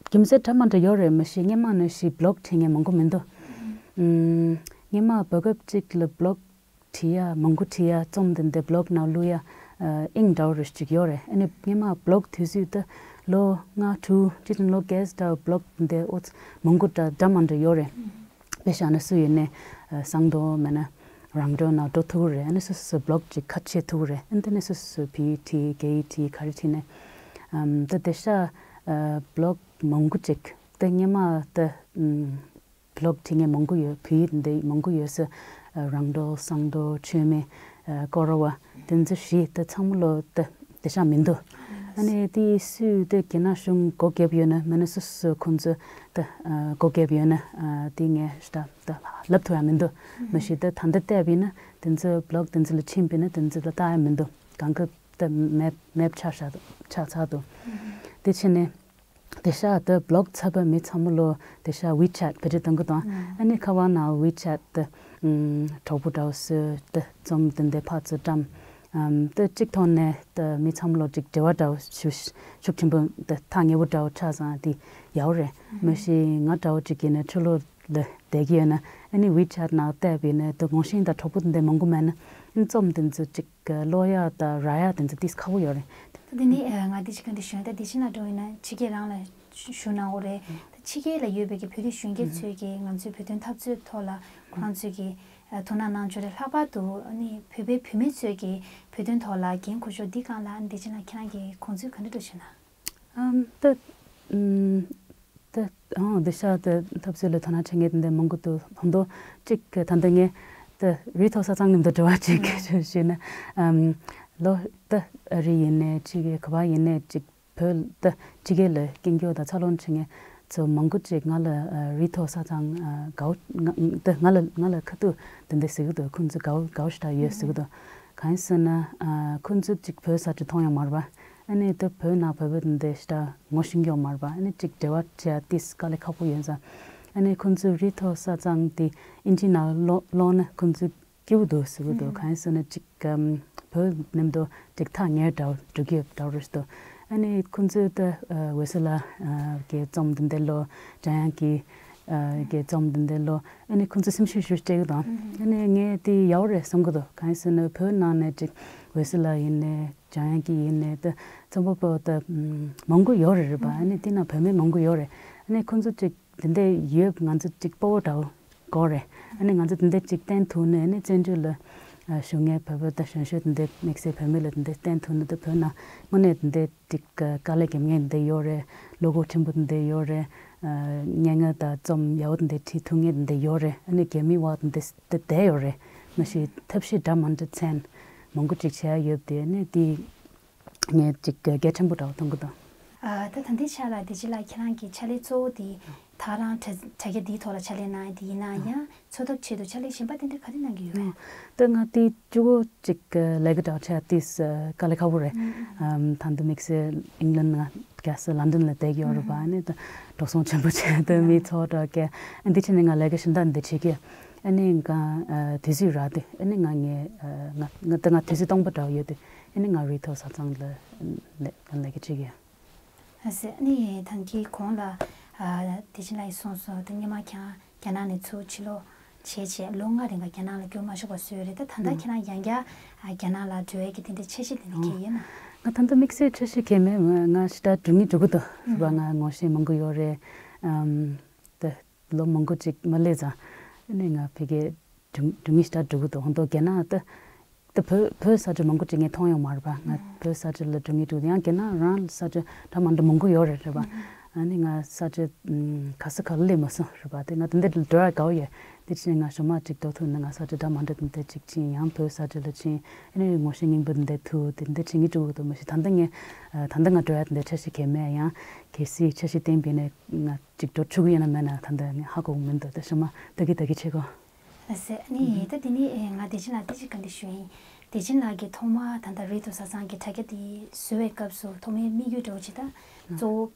རྒྱུ་མཚན་འདྲ་མི་འདྲ་ཡོད་རེད། མ་གཞི་སྔོན་མ་ནང་བཞིན་བི་ལོག་བྲིས་མཁན་མང་པོ་མི་འདུག་ཨམ་སྔོན་མ་བར་སྐབས་གཅིག་ལ་བི་ལོག་བྲིས་ཡ་མང་པོ་བྲིས་ཡ་རྩོམ་དེ་འདྲ་བི་ལོག་ནང་བླུག་ཡ་ཨ་དབྱིངས་འདྲ་བོ་རེ་ཞིག་ཡོད་རེད། ཨ་ནི་སྔོན་མ་བི་ལོག་དུས་ཚོད་ད་ལོ་ལྔ་དྲུག་ཅི་ཙམ་ལོ་བརྒྱད་འདྲ་བི་ལོག་འདི་ཨོ་ཙི་མང་པོ་འདྲ་འདྲ་མི་འདྲ་ཡོད་རེད། དཔེ་བཞག་ན་སུ་ཡིན་ནའི་ཨ་ཟངས་མདོག་མེད་ན་རང་འདྲ་ནང་འགྲོ་ཐུབ་ཀྱི་རེད། ཨ་ནི་སོ་སོ་སོ་བི་ལོག་ཅིག་ཁ་ཕྱེ་ཐུབ་ཀྱི་རེད། ཨ་འདི་ནས་སོ་སོ་སོ་བོད་ཡིག་བྲིས་རྒྱ་ཡིག་བྲིས་ག་རེ་བྲིས་ནས་ཨམ་ད་དེ་ཤ་ཨ་བི་ལོག་མང་པོ་ཅིག་ད་སྔོན་མ་ད་ཨམ་བི་ལོག་བྲིས་མཁན་མང་པོ་ཡོད། བོད་ཡིག་འདི་མང་པོ་ཡོད་ས། ཨ་རང་འདོད་སང་འདོད་ཆོས་མེད་ཨ་སྐོར་བ་དེ་ཚོ་བཞི་ད་ཚང་མ་ལོ་ད་དེ་ཤ་མི་འདུག་ཨ་ནི་དེ་སུས་ད་རྒྱ་ནག་གཞུང་སྒོ་བརྒྱབ་ཡོད་ན་མིན་ན་སོ་སོ་ཁོང་ཚོ་ད་ཨ་སྒོ་བརྒྱབ་ཡོད་ན་ཨ་དེ་ངས་ད་ད་ལབ་ཐུབ་ཡ་མི་འདུག་མ་གཞི་ད་ད་ལྟ་བལྟས་པ་ཡིན་ན་དེ་ཚོ་བི་ལོག་དེ་ཚོ་ལ་ཕྱིན་པ་ཡིན་ན་དེ་ཚོ་ལ་ལྟ་ཡ་མི་འདུག་གང་ག་ད་མེད་མེད་ཆགས་ཤག་ཆགས་ཚར་འདུག་དེ་ཕྱིན་ནས། དེ་ཤ་ད་བི་ལོག་ཚར་བ་མི་ཚང་མ་ལོ་དེ་ཤ་ཝི་ཆེ་ཊི་བེད་སྤྱོད་གཏོང་གི་དང་། ཨ་ནི་ཁ་བ་ན་ཝི་ཆེ་ཊི་ད་གྲོགས་པོ་འདྲ་བོ་བཟོས་ད་རྩོམ་དེ་འདྲ་ཕར་ཚུར་བཀྲམ། ཨམ་ད་གཅིག་ཐོག་ནས་ད་མི་ཚང་མ་ལོ་ཅིག་འབྲེལ་བ་འདྲ་བོ་ཤུགས་ཤུགས་ཆེན་པོ་ད་ཐག་ཉེ་བོ་འདྲ་བོ་ཆགས་ཙང་དེ་ཡག་པོ་རེད། མ་གཞི་ང་འདྲ་བོ་ཅིག་གིས་ནས་ཕྱི་ལོགས་ ལ་བསྡད་ཀྱི་ཡོད་ན། ཨ་ནི་ཝི་ཆེ་ཊི་ནང་བལྟས་པ་ཡིན་ན་ད་ངོ་ཤེས་དང་གྲོགས་པོ་དེ་འདྲ་མང་པོ་མེད་ན། ཨ་ནི་རྩོམ་དེ་ཚོ་ཅིག་ཀློག་ཡག་དང་རག་ཡག་དེ་ཚོ་ཏིས་ཁག་པོ་ཡོད་རེད། ད་དེ་ནི་ཨ་ང་དེ་ཅིག་ག་འདྲ་ཞུ་ན། ད་དེ་ཕྱི་ནང་འགྲོ་ཡིན་ན་ཕྱི་རྒྱལ་རང་ལ་ཞུ་གནང་འོ་རེད། ད་ཕྱི་རྒྱལ་ལ་ཡོད་པའི་གི་བོད་རིགས་གཞོན་སྐྱེས་ཚོས་ཀྱི་ང་ཚོའི་བོད་དོན་འཐབ་རྩོད་ཐོག་ལ་ཁོ་རང་ཚོས་ཀྱི་ཨ་དོ་སྣང་གནང་ཕྱོགས་རེད། ལྷག་པར་དུ་ཨ་ནི་བོད་པའི་བུད་མེད་ཚོས་ཀྱི་བོད་དོན་ཐོག་ལ་འགན་འཁུར་ཕྱོགས་འདི་སྒང་ལ་ཨ་ནི་བདེ་ཆེན་ལགས་ཁྱེད་རང་གི་དགོངས་ཚུལ་ག་འདྲ་འདྲ་ཞུ་ན། ཨམ་ད་ཨམ་ད་ཨང་དེ་ཤ་ད་འཐབ་རྩོད་ལ་དོ་སྣང་བྱེད་མཁན་དེ་འདྲ་མང་པོ་འདུག་ཧོན་ཏོ་གཅིག་གི་ད་ལྟ་ངས་ད་རི་ཐོག་ས་གཙང་གླིང་དུ་འགྲོ་བ་གཅིག་གི་ཞུ་ཞུས་ན། ཨམ་ལོ་ད་ཨ་རི་ཡིན་ནའི་གཅིག་གི་ག་པར་ཡིན་ནའི་གཅིག་བོད་ད་ཕྱི་རྒྱལ་ལ་སྐྱེས་མགྱོགས་དང་འཚར་ལོངས་བྱེད་མཁན་ཚོ་མང་པོ་ཅིག་ང་ལ་ཨ་རི་ཐོག་ས་གཙང་ཨ་དགའ་བོ་ང་ད་ང་ལ་ང་ལ་ཁ་ཐུག་དེ་འདྲ་ཟེར་གི་འདུག་ཁོང་ཚོ་དགའ་བོ་དགའ་བོ་ཞེ་དྲག་ཡོད་ཟེར་གི་འདུག་གང་ཡིན་ཟེར་ན་ཨ་ཁོང་ཚོ་ཅིག་བོད་ས་ཆ་མཐོང་ཡོད་མ་རེད་པ། ཨ་ནི་ད་བོད་ནང་བོད་པ་དེ་འདྲ་ཞེ་དྲག་ངོ་ཤེས་ཀྱི་ཡོད་མ་རེད་པ། ཨ་ནི་ཅིག་འབྲེལ་བ་བྱེད་ཡ་ཏིས་དཀའ་ལས་ཁག་པོ་ཡོད་ཙང་། ཨ་ནི་ཁོང་ཚོའི་རི་ཐོག་ས་གཙང་དེ་ཨིན་ཇི་ནང་ཀློག་ཀློག་ན་ཁོང་ཚོའི་སྐྱིད་པོ་འདུག་ཟེར་གི་འདུག་གང་ཡིན་ཟེར་ན་ཅིག་ཨམ་བོད་མཉམ་དུ་ཅིག་ཐག་ཉེ་འདྲ་བོ་འགྲོ་གི་ཡོད་འདྲ་བོ་རེད་འདུག་ཨ་ནི་ཁོང་ཚོའི་ད་ཨ་འོད་ཟེར་ལགས་ཨ་གི་རྩོམ་འདི་འདྲ་ཀློག་འཇམ་དབྱངས་ཀྱི་ཨ་གི་རྩོམ་འདི་འདྲ་ཀློག་ཨ་ནི་ཁོང་ཚོ་སེམས་ཤུགས་ཤུགས་སྤྲད་གི་འདུག་ཨ་ནི་ངས་དེ་ཡག་པོ་རེད་བསམ་གི་འདུག་གང་ཡིན་ཟེར་ན་བོད་ནང་ནས་ཅིག་འོད་ཟེར་ལགས་ཡིན་ནའི་འཇམ་དབྱངས་ཀྱི་ཡིན་ནའི་ད་རྩོམ་པ་པོ་ད་མང་པོ་ཡོད་རེད་རེད་པ། ཨ་ནི་དེ་ནང་བུད་མེད་མང་པོ་ཡོད་རེད། ཨ་ནི་ཁོང་ཚོ་ཅིག་དེ་འདྲ་ཡོད་ང་ཚོ་ཅིག་སྤོ་བོ་འདྲ་བོ་དགོས་རེད། ཨ་ནི་ང་ཚོ་དེ་འདྲ་ཅིག་བསྟན་ཐུབ་ནས་ཨ་ནི་བཙན་བྱོལ་ལ་ཨ་བཞུགས་མཁན་བོད་པ་དང་གཞོན་གཞོན་དེ་འདྲ་དམིགས་བསལ་བུད་མེད་ལ་དེ་འདྲ་བསྟན་ཐུབ་ན་ད་བོད་ནང་དངོས་གནས་དེ་འདྲ་ཅིག་དཀའ་ལས་རྒྱབ་མཁན་དེ་འདྲ་ཡོད་རེད། བློ་ཁོག་ཆེན་པོ་དེ་འདྲ་ཡོད་རེད། ཨ་སྙན་ངག་དང་རྩོམ་ཡག་པོ་དེ་འདྲ་བྲིས་ཐུབ་མཁན་དེ་འདྲ་ཡོད་རེད། ཨ་ནི་རྒྱ་མི་བ་དེ་འདྲ་དེ་བསྡད་ཡོད་རེད། མ་གཞི་ཐབས་ཤེས་འདྲ་མི་འདྲ་ཚན་མང་པོ་ཅིག་བྱས་ཡོད་དེ་ཨ་ནི་དེ། ངས་ཅིག་གལ་ཆེན་པོ་འདྲ་བོ་མཐོང་གི་འདུག་ཨ་ད་ད་ལྟའི་ཆ་ལ་བདེ་ཆེན་ལགས་ཁྱེད་རང་གི་ཕྱག་ལས་གཙོ་བོ་དེ་ད་རང་དྲ་དྲ་རྒྱ་འདིའི་ཐོག་ལ་ཕྱག་ལས་གནང་ཡ་དེ་ཡིན་ན་ཡང་འཚོ་ཐབས་ཆེད་དུ་ཕྱག་ལས་གཞན་པ་དེ་འདྲ་ག་རེ་གནང་གི་ཡོད་པས། ད་ང་དེ་གཅིག་པོ་ཅིག་ལས་ཀ་འདྲ་བོ་བྱས་ཏིས་དཀའ་ལས་ཁག་པོ་རེད། ཨམ་ད་ལྟ་དམིགས་བསལ་ཨིང་ལན་ང་རྒྱལ་ས་ལན་ཌན་ལ་བསྡད་ཀྱི་ཡོད་རེད་པ། ཨ་ནི་ད་འགྲོ་སོང་ཆེན་པོ་བྱས་ད་མི་ཚོགས་འདྲ་བསྐྱལ་ཨ་འདི་ཕྱིན་ནས་ང་ལས་ཀ་གཞན་དག་འདི་བྱེད་ཀྱི་ཨ་ནི་ང་དུས་ཚོད་རག་དུས་ཨ་ནི་ང་ངས་ང་ང་ད་ང་དུས་ཚོད་སྟོང་པ་འདྲ་བོ་ཡོད་དུས། ཨ་ནི་ང་རི་ཐོག་ས་གཙང་ལ་ལས་ལས་ཀ་བྱེད་ཀྱི་ཡོད། ཨ་ཟེ་ཨ་ནི་ད་གིན་གོང་ལ་ཨ་བདེ་ཆེན་ལགས་ཀྱིས་གསུངས་སོང་། ད་སྔོན་མ་ཁྱེད་རང་རྒྱ་ནག་ནས་ཚུར་ཕྱིར་ལོག་བྱས་བྱས་ལོ་ལྔ་རིང་ག་རྒྱ་ནག་ལ་སྐྱོད་མ་ཆོག་པ་བཟོས་ཡོད་རེད། ད་ད་ལྟ་ཁྱེད་རང་ཡང་བསྐྱར་ཨ་རྒྱ་ནག་ལ་འགྲོ་ཡས་ཀྱི་དེ་འདྲའི་འཆར་གཞི་དེ་འདྲ་གང་ཡོད་ན། ང་ད་ལྟ་དམིགས་བསལ་འཆར་གཞི་གང་མེད། ང་ང་ཞེ་དྲག་འགྲོ་ངེས་འགྲོ་གི་འདུག་རེད་པ། ང་ངོ་ཤེས་མང་པོ་ཡོད་རེད། ཨམ་ད་ལོ་མང་པོ་ཅིག་མ་སླེབས་ཙང་ཨ་ནི་ང་ཕ་གིར་འགྲོ་འགྲོ་ངེས་ཞེ་དྲག་འགྲོ་གི་འདུག་ཧོན་ཏོ་རྒྱ་ནག་ད། ད་བོད་བོད་ས་ཆ་མང་པོ་ཅིག་ངས་མཐོང་ཡོད་མ་རེད་པ། ང་བོད་ས་ཆ་ལ་འགྲོ་ངེས་འདུག་ཡང་རྒྱ་ནག་རང་ས་ཆ་འདྲ་མི་འདྲ་མང་པོ་ཡོད་རེད་རེད་པ། ཨ་ནི་ང་ས་ཆ་ག་ས་ག་ལ་སླེབས་མ་སོང་རེད་པ། དེ་ང་དེ་འདྲ་འགྲོ་ཡ་དགའ་བོ་ཡོད། དེ་ཕྱིན་ང་ཞོགས་མ་ཅིག་འགྲོ་ཐུབ་ན་ང་ས་ཆ་འདྲ་མི་འདྲ་དེ་འདྲ་ཅིག་ཕྱིན་ཡང་བོད་ས་ཆ་ལ་ཕྱིན་ཨ་ནི་ངོ་ཤེས་རྙིང་པ་དེ་འདྲ་ཐུག་དེ་འདྲ་བྱེད་ངེས་འགྲོ་གི་འདུག་མ་གཞི་ད་ལྟ་ངས་ད་ལྟ་ང་འགྲོ་ཡ་དེ་འདྲ་འཆར་གཞི་གང་མེད། ཡང་གལ་སྲིད་འཆར་གཞི་བཏིང་པ་ཡིན་ན་ང་ཅིག་འགྲོ་ཆོག་གི་ཡོད་ན་མེད་ན་ད་ལྟ་ངས་ཧ་གོ་གི་མི་འདུག་ད་ཞོགས་མ་ལྟ་གི་ལྟ་གི་བྱེད་དགོས། ལགས་སེ། ཨ་ནི་ད་དེ་ནི་ཨེ་ང་བདེ་ཆེན་ལགས་དེ་ཅིག་བཀའ་འདྲི་ཞུ་ཡིན། བདེ་ཆེན་ལགས་ཀྱིས་ཐོག་མར་ད་ལྟ་རི་ཐོག་ས་གཙང་གི་དྲ་རྒྱ་དེ་བཟོ་བའི་སྐབས་སུ་ཐོག་མའི་དམིགས་ཡུལ་འདྲ་བོ་ཅིག་ད་གཙོ་བོ་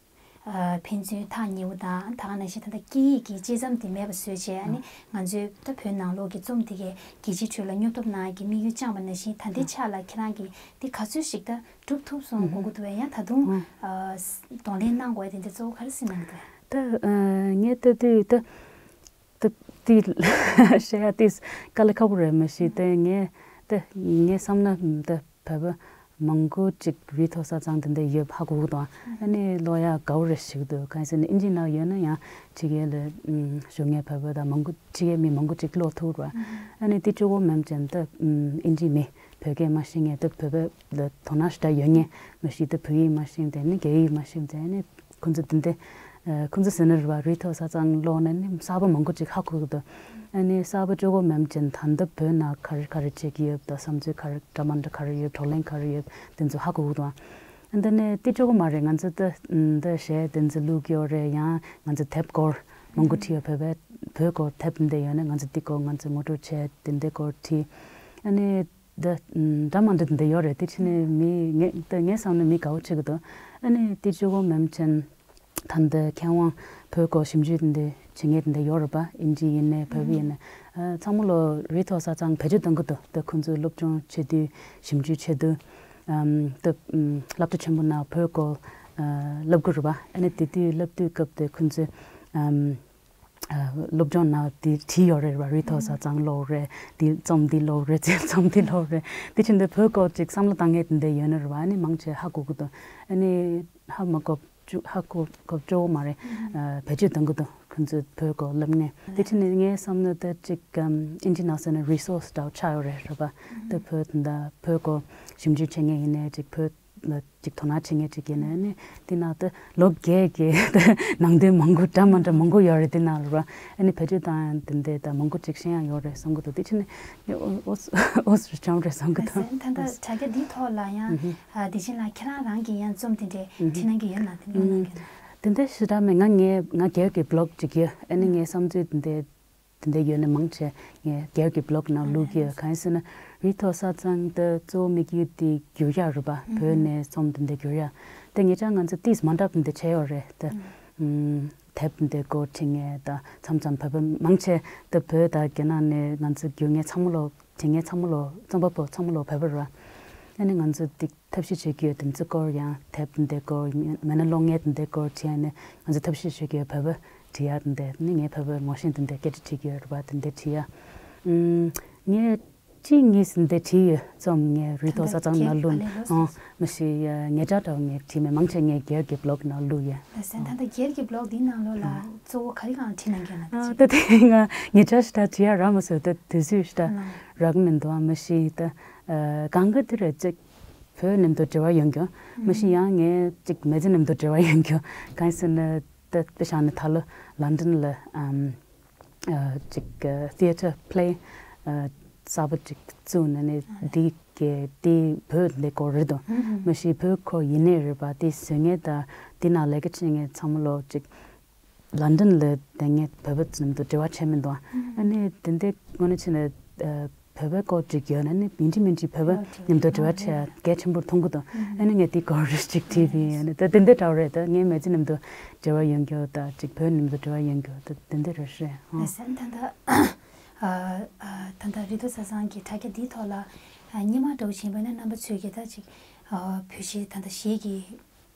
ཨ་ཕན་ཚུན་ཐག་ཉེ་བོ་དང་ད་ག་ནང་བཞིན་ད་ལྟ་སྐད་ཡིག་གི་གཅིག་མཚམ་དེ་མེད་པ་བཟོས་བྱས་ཨ་ནི་ང་ཚོའི་ད་བོད་ནང་ལོགས་ཀྱི་རྩོམ་དེ་གའི་རྒྱལ་སྤྱིའི་ཁྲོད་ལ་སྙོབ་ཐབས་གནང་ཡག་གི་དམིགས་ཡུལ་བཅངས་པ་ནང་བཞིན་ད་ལྟའི་ཆ་ལ་ཁྱེད་རང་གིས་དེ་ག་ཚོད་ཞིག་ད་གྲུབ་ཐུབ་སོང་དགོས་ཀྱི་འདུག་པས། ཡང་ད་དུང་ཨ་གདོང་ལེན་གནང་དགོས་དེ་འདྲ་གཙོ་བོ་ག་རེ་ཟེར་གནང་གི་འདུག་ད་ཨ་ངས་ལྟ་དུས་ད། ད་དེ་བཤད་ཡ་དེ་དཀའ་ལས་ཁག་པོ་རེད། མ་གཞི་དེ་ངས་དེ་ངས་བསམ་ན་དེ་བོད་པ་མང་པོ་ཅིག་རི་ཐོག་ས་གཙང་དེ་འདྲ་ཡོད་ཧ་གོ་གི་འདུག་ཨ་ནི་ཀློག་ཡ་དགའ་བོ་རེད་ཞིག་འདུག་གང་ཡིན་ཟེར་ན་ཨིན་ཇི་ནང་ཡོད་ན་ཡང་ཕྱི་རྒྱལ་ལ་བཞུགས་མཁན་བོད་པ་དང་མང་པོ་ཕྱི་རྒྱལ་མི་མང་པོ་ཅིག་ཀློག་ཐུབ་རེད། ཨ་ནི་དེ་གཅིག་པོ་མིན་ཅན་དེ་ཨིན་ཇི་མི་བོད་སྐད་མ་ཤེས་མཁན་དེ་བོད་པ་ལ་དོ་སྣང་ཞེ་དྲག་ཡོད་མཁན་མ་གཞི་དེ་བོད་ཡིག་མ་ཤེས་དེ་ནི་རྒྱ་ཡིག་མ་ཤེས་དེ་ནི། ཁོང་ཚོ་དེ་འདྲ། ཨ་ཁོང་ཚོ་ཟེར་ན་རེད་བ། རི་ཐོག་ས་གཙང་ཀློག་ནས་ནི་གསར་པ་མང་པོ་ཅིག་ཧ་གོ་གི་འདུག་ཨ་ནི་གསར་པ་གཅིག་པོ་མིན་ཅན་ད་ལྟ་བོད་ནང་ག་རེ་ག་རེ་བྱེད་ཀྱི་ཡོད་དང་བསམ་ཚུལ་ག་རེ་འདྲ་མི་འདྲ་ག་རེ་ཡོད། བགྲོ་གླེང་ག་རེ་ཡོད། དེ་ཚོ་ཧ་གོ་གི་འདུག་ཨ་འདི་ནས་དེ་གཅིག་པོ་མ་རེད། ང་ཚོ་ད་འདི་གཞས་དེ་ཚོ་བླུག་གི་ཡོད་རེད། ཡང་ང་ཚོ་དེབ་སྐོར་མང་པོ་བྲིས་ཡོད། བོད་པའི་བོད་སྐོར་དེབ་འདི་ཡོད་ན་ང་ཚོ་དེ་སྐོར་ང་ཚོ་ངོ་སྤྲོད་བྱས་དེ་འདི་སྐོར་བྲིས། ཨ་ནི། འདི་འདྲ་མི་འདྲ་འདི་ཡོད་རེད། དེ་ཕྱིན་ནས་མི་ངས་ད་ངས་བསམ་ན་མི་དགའ་བོ་བྱེད་ཀྱི་འདུག་ཨ་ནི་དེ་གཅིག་པོ་མིན་ཅན་ད་འདི་མཁས་དབང་བོད་སྐོར་ཞིབ་འཇུག་འདི་བྱེད་མཁན་འདི་ཡོད་རེད་པ། ཨིན་ཇི་ཡིན་ནའི་བོད་པ་ཡིན་ནའི་ཨ་ཚང་མ་ལོ་རི་ཐོག་ས་གཙང་བེད་སྤྱོད་གཏོང་གི་འདུག་ད་ཁོང་ཚོས་སློབ་སྦྱོང་བྱེད་དུས་ཞིབ་འཇུག་བྱེད་དུས་ཨམ་ད་ཨམ་སློབ་གྲྭ་ཆེན་པོ་ནང་བོད་སྐོར་ཨ་བསླབ་གི་རེད་པ། ཨ་ནི་དེ་དུས་བསླབ་དུས་སྐབས་དེ་ཁོང་ཚོས་ཨམ། ཨ་སློབ་སྦྱོང་ནང་དེ་བྲིས་ཡོད་རེད་བ། རི་ཐོག་བཟའ་ཚང་ཀློག་རེད། དེ་རྩོམ་འདི་ཀློག་རེད། རྩོམ་འདི་ཀློག་རེད། དེ་བཞིན་དུ་བོད་སྐོར་ཅིག་བསམ་བློ་བཏང་མཁན་དེ་འདྲ་ཡོད་ན་རེད་བ། ཨ་ནི་མང་ཆེ་ཧ་གོ་གི་འདུག་ཨ་ནི་ཧ་མ་གོ་ཅུ་ཧ་གོ་གོ་ཅོག་མ་རེད། ཨ་བེད་སྤྱོད་གཏོང་གི་འདུག་ཁོང་ཚོས་བོད་སྐོར་སློབ་གནས་དེ་བྱས་ནས། ངའི་བསམ་ན་ད་ཅིག་ཨམ་ཨིན་ཇི་ནང་ཟེར་ན་རི་སོ་སི་འདྲ་བོ་ཆགས་ཡོད་རེད་རེད་བ། ད་བོད་ད་བོད་སྐོར་ཞིབ་འཇུག་བྱེད་མཁན་ཡིན་ནའི་ཅིག་བོད་ལ་ཅིག་དོ་སྣང་བྱེད་མཁན་ཅིག་ཡིན་ནའི་ནི་དེ་ནང་ད་ལོ་རྒས་རྒས་ད་ནང་དོན་མང་པོ་འདྲ་མི་འདྲ་མང་པོ་ཡོད་རེད། དེ་ནང་ལ་ར་ཨ་ནི་བེད་སྤྱོད་བཏང་ཡང་དེ་འདྲ་ད་མང་པོ་ཅིག་ཤེས་ཡང་ཡོད་རེད་བསམ་གི་འདུག་དེ་བྱས་ནས་ཨོ་ཨོ་ཨོ་སི་ཅང་རེད་བསམ་གི་འདུག་ད་ལྟ་དྲ་རྒྱ་འདིའི་ཐོག་ལ་ཡང་ཨ་དེ་བཞིན་ལ་ཁྱེད་རང་རང་གིས་ཡང་རྩོམ་དེ་འདྲས་བྲིས་གནང་གི་ཡོད་ན། དེ་འདྲ་གནང་གི་ཡོད་ན། དེ་འདྲ་ཞེ་དྲག་མེད། ང་ངའི་ང་སྒེར་གྱི་བི་ལོག་ཅིག་ཡོད། ཨ་ནི་ངའི་བསམ་ཚུལ་དེ་འདྲ་དེ་འདྲ་ཡོད་ན་མང་ཆེ་ངའི་སྒེར་གྱི་བི་ལོག་ནང་བླུག་གི་ཡོད། གང་ཡིན་ཟེར་ན་རི་ཐོག་བཟའ་ཚང་དེ་གཙོ་བོ་དམིགས་ཡུལ་དེ་བསྒྱུར་ཡག་རེད་པ། བོད་ནས་རྩོམ་དེ་འདྲ་བསྒྱུར་ཡག་དེ་ངེད་ཅག་ང་ཚོ་ཏིས་མ་འདྲ་དེ་འདྲ་བྱས་ཡོད་རེད་དེ། ཨུམ། དེབ་འདི་སྐོར་བྲིས་མཁན་དང་མཚམས་མཚམས་བོད་པ་མང་ཆེ་དེ་བོད་དང་རྒྱ་ནག་ནས་ང་ཚོ་བསྒྱུར་མཁན་ཚང་མ་ལོ་བྲིས་མཁན་ཚང་མ་ལོ་རྩོམ་པ་པོ་ཚང་མ་ལོ་བོད་པ་རེད་བ། ཨ་ནི་ང་ཚོ་འདི་ཐབས་ཤེས་བྱེད་ཀྱི་ཡོད། དེ་ཚོ་སྐོར་ཡང་དེབ་འདི་སྐོར་མེད་ན་གློག་བརྙན་འདི་སྐོར་བྲིས་ཡ་ནི་ང་ཚོ་ཐབས་ཤེས་བྱེད་ཀྱི་ཡོད། བོད་པ་བྲིས་ཡ་འདི་ནི་ངའི་བོད་པ་ངོ་ཤེས་འདི་འདི་སྐད་ཆ་བྲིས་ཀྱི་ཡོད་རེད་བ། དེ་འདི་བྲིས་ཡ་ཨུམ། ངས་གཅིག་གཉིས་ཟིན་ཏེ་བྲིས་ཡོད། རྩོམ་ངས་རུས་ཐོག་ས་གཙང་ནང་བླུགས། ཨང་། མ་གཞི་ངེད་ཅག་འདྲ་བོ་ངས་བྲིས་མེད། མང་ཆེ་ངས་སྒེར་གྱི་བི་ལོག་ནང་བླུགས་ཡོད། ལགས་སོ། ད་ལྟ་སྒེར་གྱི་བི་ལོག་འདིའི་ནང་ལོགས་ལ་གཙོ་བོ་ག་རེ་སྒང་ལ་བྲིས་གནང་གི་ཡོད་ན། ད་ཅི། ད་དེ་ང་ངེད་ཅག་ཞེ་དྲག་བྲིས་ཡ་རག་མ་སོང་། ད་དུས་ཚོད་ཞེ་དྲག་རག་མི་འདུག་ཨ་མ་གཞི་ད་གང་ག་དེ་རེད་ཅིག་བོད་མཉམ་དུ་འབྲེལ་བ་ཡོང་རྒྱུ། མ་གཞི་ཡང་ངས་ཅིག་མི་ཚེ་མཉམ་དུ་འབྲེལ་བ་ཡོང་རྒྱུ། གང་ཡིན་ཟེར་ན་ད་དཔེ་བཞག་ན་ད་ལོ་ལོན་ཌོན་ལ་ཨམ། ཨ་ཅིག་ཨ་ཐི་ཡེ་ཊར་པི་ལེ་ཨ་གསར་པ་ཅིག་བཙུགས་ནས་ནི་འདི་གའི་དེ་བོད་འདི་སྐོར་རེད་དོ། མ་གཞི་བོད་སྐོར་ཡིན་ནའི་རེད་པ། དེ་བཟོ་མཁན་དང་དེ་ནང་ལས་ཀ་བྱེད་མཁན་ཚང་མ་ལོ་ཅིག་ལོན་ཌོན་ལ་བསྡད་མཁན་བོད་པ་ཚོ་མཉམ་དུ་འབྲེལ་བ་བྱས་མི་འདུག་ཨ་ནི་དེ་འདྲའི་དངོས་གནས་བྱས་ན་ཨ་བོད་པའི་སྐོར་ཅིག་ཡོད་ན་ནི་ཡིན་གཅིག་མིན་གཅིག་བོད་པ་མཉམ་དུ་འབྲེལ་བ་བྱས་གལ་ཆེན་པོར་མཐོང་གི་འདུག་ཨ་ནི་ངས་དེ་སྐོར་ཅིག་བྲིས་པ་ཡིན། ཨ་ནི་ད་དེ་འདྲ་འདྲ་བོ་རེད། ད་ངའི་མི་ཚེ་མཉམ་དུ་འབྲེལ་བ་ཡོང་རྒྱུ་དང་ཅིག་བོད་མཉམ་དུ་འབྲེལ་བ་ཡོང་རྒྱུ་ད་དེ་འདྲ་རེད་ཤག་ཨ། ལགས་སོ། ད་ལྟ་ཨ་ཨ་ད་ལྟ་རི་ཐོག་ས་གཙང་གི་དྲ་རྒྱ་འདིའི་ཐོག་ལ་ཨ་སྔོན་མ་འདྲ་བོ་བྱས་པ་ན་རྣམ་པ་ཚོས་ཀྱིས་ད་ཅིག་ཨ་བོད་གཞས་ད་ལྟ་གཞས་ཀྱི་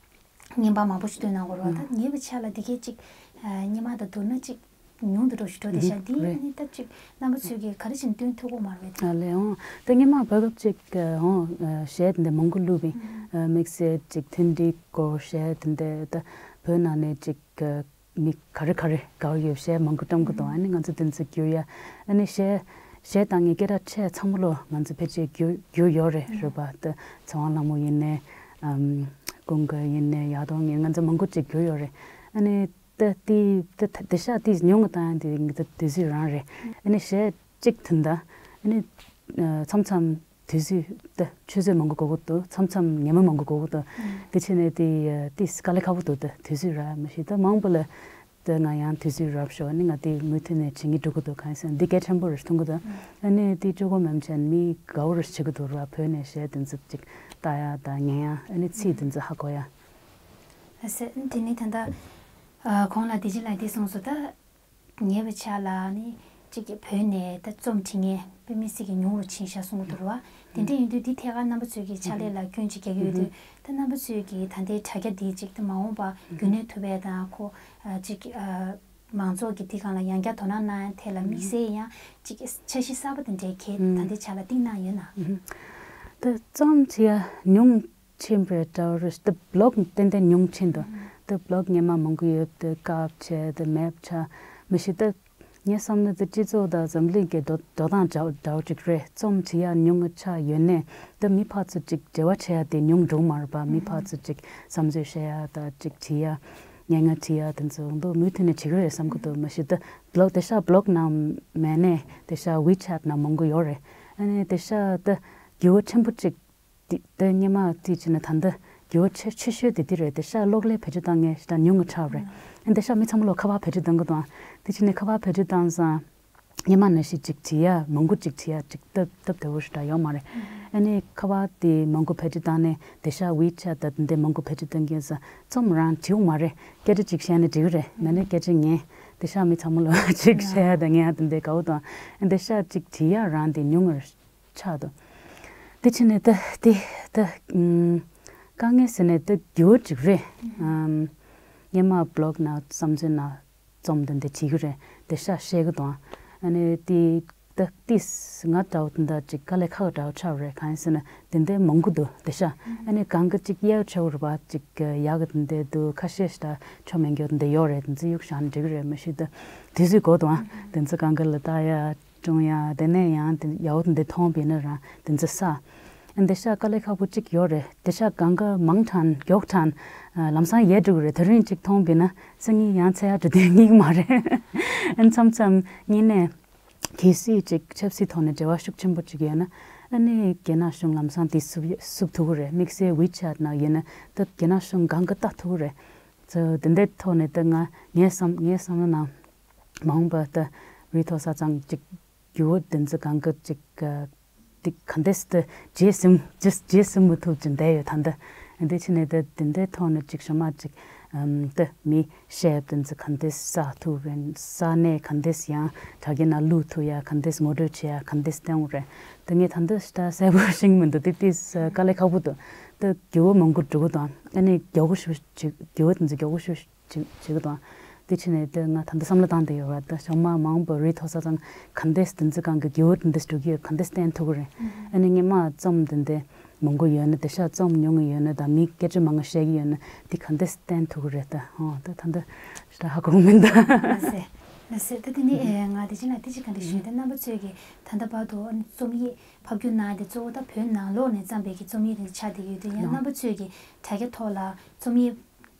བརྙན་པར་མང་པོ་ཞིག་བཏོན་གནང་གི་རེད་བ། ད་ཉེ་བའི་ཆར་ལ་འདི་གའི་ཅིག་ཨ་སྔོན་མ་དང་བསྡུར་ན་ཅིག་ཉུང་དུ་འགྲོ་ཞིག་འགྲོ་བསྡད་ཤག་འདི་རེད། ནི་ད་ཅིག་རྣམ་པ་ཚོས་ཀྱིས་ག་རེ་བྱས་ནས་སྟོན་ཐུབ་ཀྱི་མ་རེད་པས། ཨ་ལས་འོང་། ད་སྔོན་མ་བར་སྐབས་ཅིག་ཨ་འོང་ཨ་གཞས་འདི་མང་པོ་བླུགས་པས། ཨ་དམིགས་བསལ་ཅིག་མཐུན་སྒྲིལ་སྐོར་གཞས་དེ་འདྲ། ད་བོད་ནང་ནས་ཅིག་ཨ་མི་ག་རེ་ག་རེ་དགའ་བོ་ཡོད་གཞས་མང་པོ་བཀྲམ་གི་འདུག་ཨ་ནི་ང་ཚོ་དེ་ཚོ་བསྒྱུར་ཡ། ཨ་ནི་གཞས་གཞས་བཏང་མཁན་སྐད་གྲགས་ཆེ་ཚང་མ་ལོ་ང་ཚོ་ཕལ་ཆེར་བསྒྱུར་བསྒྱུར་ཡོད་རེད། རེད་པ། ད་ཚེ་དབང་ལྷ་མོ་ཡིན་ནའི་ཨམ་ཀུན་དགའ་ཡིན་ནའི་ཡར་ཐོང་ཡིན། ང་ཚོ་མང་པོ་ཅིག་བསྒྱུར་ཡོད་རེད། ཨ་ནི་ད་དེ་ད་དེ་ཤག་དེ་ཉུང་ངུ་བཏང་ཡ་དེ་ངེད་ཚོ་དུས་ཚོད་རང་རེད། ཨ་ནི་གཞས་གཅིག་དོན་དག་ཨ་ནི་ཨ་མཚམས་མཚམས་དུས་ཚོད་ད་ཆུ་ཚོད་མང་པོ་འགོར་གི་འདུག་མཚམས་མཚམས་ཉི་མ་མང་པོ་འགོར་གི་འདུག་དེ་བྱས་ནས་དེ་ཨ་དེ་དཀའ་ལས་ཁག་པོ་འདུག་ད་དུས་ཚོད་རག་མི་ཤེས། ད་མང་པོ་ལ་ད་ང་ཡང་དུས་ཚོད་རག་ཤོག་ཨ་ནི་ང་དེ་མུ་མཐུད་ནས་བྱེད་ཀྱི་འགྲོ་གི་འདུག་གང་ཡིན་ཟེར་ན་འདི་གལ་ཆེན་པོ་རེད་མཐོང་གི་འདུག་ཨ་ནི་དེ་གཅིག་པོ་མིན་པ་བྱས་ནས་མི་དགའ་བོ་རེ་བྱེད་ཀྱི་འདུག་ར། བོད་ནས་གཞས་དེ་ཚོ་ཅིག་ལྟ་ཡ་དང་ཉན་ཡ། ཨ་ནི་ཚིག་དེ་ཚོ་ཧ་གོ་ཡ། ལགས་སོ། དེ་ནས་ད་ལྟ་ཨ་གོང་ལ་བདེ་ཆེན་ལགས་དེ་གསུངས་སོང་། ད་ཉེ་བའི་ཆར་ལ་ནི་གཅིག་གི་བོད་ནས་ད་རྩོམ་འབྲི་མཁན་དཔེ་མི་སྲིད་ཀྱི་ཉུང་རུ་ཕྱིན་ཤག་གསུང་གི་འདུག་ར་བ། དེ་འདྲ་ཡིན་དུས་འདི་ཐད་ཀར་རྣམ་པ་ཚོས་ཀྱི་ཕྱག་ལས་ལ་སྐྱོན་ཅིག་རྒྱག་གི་ཡོད་དུས། ད་རྣམ་པ་ཚོས་ཀྱི་ད་ལྟའི་དྲ་རྒྱ་འདི་གཅིག་ད་མ་འོངས་པ་རྒྱུན་གནས་ཐུབ་པའི་དང་ཁོ་ཨ་གཅིག་ཨ་མང་ཚོགས་ཀྱི་འདི་སྒང་ལ་ཡང་བསྐྱར་དོ་སྣང་གནང་ཐད་ལ་དམིགས་བསལ་ཡང་གཅིག་འཆར་གཞི་གསར་པ་དེ་འདྲའི་གལ་ད་ལྟའི་ཆ་ལ་བཏིང་གནང་ཡོད་ན། ད་རྩོམ་བྲིས་ཡ་ཉུང་ཕྱིན་པའི་འདྲ་བོ་རེད། ད་བི་ལོག་ཏན་ཏན་ཉུང་ཕྱིན་འདུག་ད་བི་ལོག་སྔོན་མ་མང་པོ་ཡོད་དེ་བཀག་བྱས་དེ་མེད་ཆགས་མི་ཤེས། ད་ངས་བསམ་ན་ད་སྤྱི་ཚོགས་དང་འཛམ་གླིང་གི་འགྲོ་འགྲོ་སྟངས་འདྲ་འདྲ་བོ་ཅིག་རེད། རྩོམ་བྲིས་ཡ་ཉུང་ངུ་ཆགས་ཡོད་ནའི་ད་མི་ཕར་ཚུར་ཅིག་འབྲེལ་བ་བྱེད་ཡ་དེ་ཉུང་འགྲོ་མ་རེད་པ། མི་ཕར་ཚུར་ཅིག་བསམ་ཚུལ་བཤད་ཡ་དང་ཅིག་བྲིས་ཡ་སྙན་ངག་བྲིས་ཡ་དེ་ཚོ་འདུག་མུ་མཐུད་ནས་བྱེད་ཀྱི་རེད་བསམ་གྱི་འདུག་མ་གཞི་ད་བི་ལོག་དེ་ཤག་བི་ལོག་ནང་མེད་ནའི་དེ་ཤག་ཝི་ཆེ་ཊི་ནང་མང་པོ་ཡོད་རེད། ཨ་ནི་དེ་ཤག་ད་འགྱུར་བ་ཆེན་པོ་ཅིག་དེ་དེ་སྔོན་མ་དེ་བྱས་ན་ད་ལྟ་འགྱུར་བ་ཆེ་ཆེ་ཤོས་དེ་དེ་རེད། དེ་ཤག་གློག་ཀླད་བེད་སྤྱོད་བཏང་མཁན་ཞེ་དྲག་ཉུང་ངུ་ཆགས་རེད། ཨ་དེ་ཤག་མི་ཚང་མ་ལོ་ཁ་པར་བེད་སྤྱོད་གཏོང་གི་འདུག་དེ་བྱས་ནས་ཁ་པར་བེད་སྤྱོད་བཏང་ཙང་སྔོན་མ་ནང་བཞིན་ཅིག་བྲིས་ཡ་མང་པོ་ཅིག་བྲིས་ཡ་ཅིག་སྟབས་སྟབས་བདེ་བོ་ཞེ་དྲག་ཡོད་མ་རེད། ཨ་ནི་ཁ་པར་དེ་མང་པོ་བེད་སྤྱོད་བཏང་ནས་དེ་ཤག་ཝི་ཆེ་ཊི་ད་དེ་འདྲ་མང་པོ་བེད་སྤྱོད་གཏོང་མཁན་ཙང་རྩོམ་རང་བྲིས་ཡོད་མ་རེད། སྐད་ཆ་ཅིག་བཤད་ན་འགྲིག་གི་རེད། མེད་ན་སྐད་ཆ་ཉན། དེ་ཤག་མི་ཚང་མ་ལོ་ཅིག་བཤད་ཡ་དང་ཉན་ཡ་དེ་འདྲ་དགའ་བོ་དང་། ཨ་དེ་ཤག་ཅིག་བྲིས་ཡ་རང་དེ་ཉུང་ངུ་རེད། ཆགས་འདུག་དེ་ཕྱིན་ནས་ད་དེ་ད་ཨུམ་དཀའ་ངལ་ཟེར་ནས་ད་འགྱུར་བ་ཅིག་རེད། ཨམ་སྔོན་མ་བི་ལོག་ནང་བསམ་ཚུལ་ནང་ རྩོམ་དེ་འདྲ་བྲིས་ཀྱི་རེད། དེ་ཤ་བཤད་ཀྱི་འདུག་ཨ་ནི་དེ་ད་ཏིས་ང་འདྲ་བོ་དེ་འདྲ་ཅིག་དཀའ་ལས་ཁག་འདྲ་བོ་ཆགས་རེད། གང་ཡིན་ཟེར་ན་དེ་འདྲའི་མང་པོ་འདུག་དེ་ཤ། ཨ་ནི་གང་གི་ཅིག་གཡའ་ཆེ་བོ་རེད་པ། ཅིག་ཡག་གི་དེ་འདྲ་འདུག་ཁ་ཤས་ཤིག་ད་ཆོ་མེད་མཁན་དེ་འདྲ་ཡོད་རེད། དེ་ཚོ་གཡུག་བཞག་ན་འགྲིག་གི་རེད། མ་གཞི་ད་དུས་ཚོད་འགོར་འདུག་ཨ་དེ་ཚོ་གང་གི་ལ་ལྟ་ཡ། སྲུང་ཡ། དེ་ནས་ཡང་དེ་ཡག་པོ་དེ་མཐོང་བས་ན་རང་དེ་ཚོ་ས། འདི་ཤ་དཀའ་ལས་ཁག་པོ་གཅིག་ཡོད་རེད། དེ་ཤ་གང་ག་མང་དྲགས་མགྱོགས་དྲགས། ལམ་སང་ཡལ་འགྲོ་གི་རེད། དེ་རིང་གཅིག་མཐོང་བས་ན་སང་ཉིན་ཡང་འཚོལ་ཡ་འགྲོ་དུས་སྙིང་མ་རེད། ཨ་མཚམས་མཚམས་གཉིས་ནས་གལ་སྲིད་ཅིག་ཆབ་སྲིད་ཐོག་ནས་འབྲེལ་བ་ཤུགས་ཆེན་པོ་གཅིག་ཡོད་ན་ཨ་ནི་རྒྱ་ནག་གཞུང་ལམ་སང་དེ་བསུབ་བསུབ་ཐུབ་ཀྱི་རེད། དམིགས་བསལ་ཝི་ཆེ་ཊི་ནང་ཡོད་ན་ད་རྒྱ་ནག་གཞུང་གང་ག་ལྟ་ཐུབ་ཀྱི་རེད། ཚོ་དེ་འདྲའི་ཐོག་ནས་ད་ང་ངའི་བསམ་ངའི་བསམ་བློ་ནང་མ་འོངས་པ་ད་རི་མཐོ་ས་གཙང་ཅིག་རྒྱུ་བོ་དེ་ཚོ་གང་ག་ཅིག་ག་ཏིག་ག་འདྲས་ད་རྗེས་ཟིན་རྗེས་རྗེས་ཟིན་མི་ཐུབ་ཅིག་བསྡད་ཡོད། ད་འདི་འདི་ཕྱི་ནས་ད་དེ་འདྲའི་ཐོག་ནས་ཅིག་ཞུ་མ་ཅིག་ཨམ་ད་མི་ཤེས་དེ་ཚོ་ག་འདྲས་ས་ཐུབ་རེད། ས་གནས་ག་འདྲས་ཡང་དྲ་རྒྱའི་ནང་བླུག་ཐུབ་ཡ་ག་འདྲས་ངོ་སྤྲོད་བྱེད་ཡ་ག་འདྲས་བསྟན་འོ་རེད། ད་ངས་ད་འདི་ད་གསལ་པོ་ཤེས་ཀྱི་མི་འདུག་དེ་དེ་དཀའ་ལས་ཁག་པོ་འདུག་ད་རྒྱུ་བོ་མང་པོ་འགྲོ་གི་འདུག་ཨ་ནི་མགྱོགས་པོ་ཞིག་ཅིག་རྒྱུ་བོ་དེ་ཚོ་མགྱོགས་པོ་ཞིག་ཅིག་བྱེད་ཀྱི་འདུག་དེ་ཕྱི་ནས་དེ་ང་ད་ལྟ་བསམ་བློ་བཏང་བསྡད་ཡོད་ར། ད་ཞོགས་མ་མ་འོངས་པར་རི་མཐོ་ས་གཙང་ག་འདྲས་དེ་ཚོ་གང་གི་རྒྱུ་བོ་དེ་འདྲས་འགྲོ་གི་ཡོད། ག་འདྲས་བསྟན་ཐུབ་ཀྱི་རེད། ཨ་ནི་སྔོན་མ་རྩོམ་དེ་འདྲས་མང་པོ་ཡོད་ན་དེ་ཤ་རྩོམ་མྱོང་གི་ཡོད་ན་ད་མི་སྐད་ཆ་མང་པོ་བཤད་ཀྱི་ཡོད་ན་དེ་ག་འདྲས་བསྟན་ཐུབ་ཀྱི་རེད། ད་ཧོ་ད་ད་འདི་ཞེ་དྲག་ཧ་གོ་གི་མི་འདུག་ལགས་སེ། ལགས་སེ། ད་དེ་ནི་ཨེ་ང་དེ་ཕྱི་ན་དེ་ཅིག་ག་འདྲས་ཞུས་ད་རྣམ་པ་ཚོས་ཀྱི་ད་ལྟ་བར་དུ་ཨ་ནི་རྩོམ་ཡིག་ཕབ་སྒྱུར་གནང་དེ་གཙོ་བོ་ད་བོད་ནང་ལོགས་ནས་བརྩམས་པའི་གི་རྩོམ་ཡིག་དེ་ཆགས་བསྡད་ཀྱི་ཡོད་དུས་ཡང་རྣམ་པ་ཚོས་ཀྱི་དྲ་རྒྱ་ཐོག་ལ་རྩོམ་ཡིག་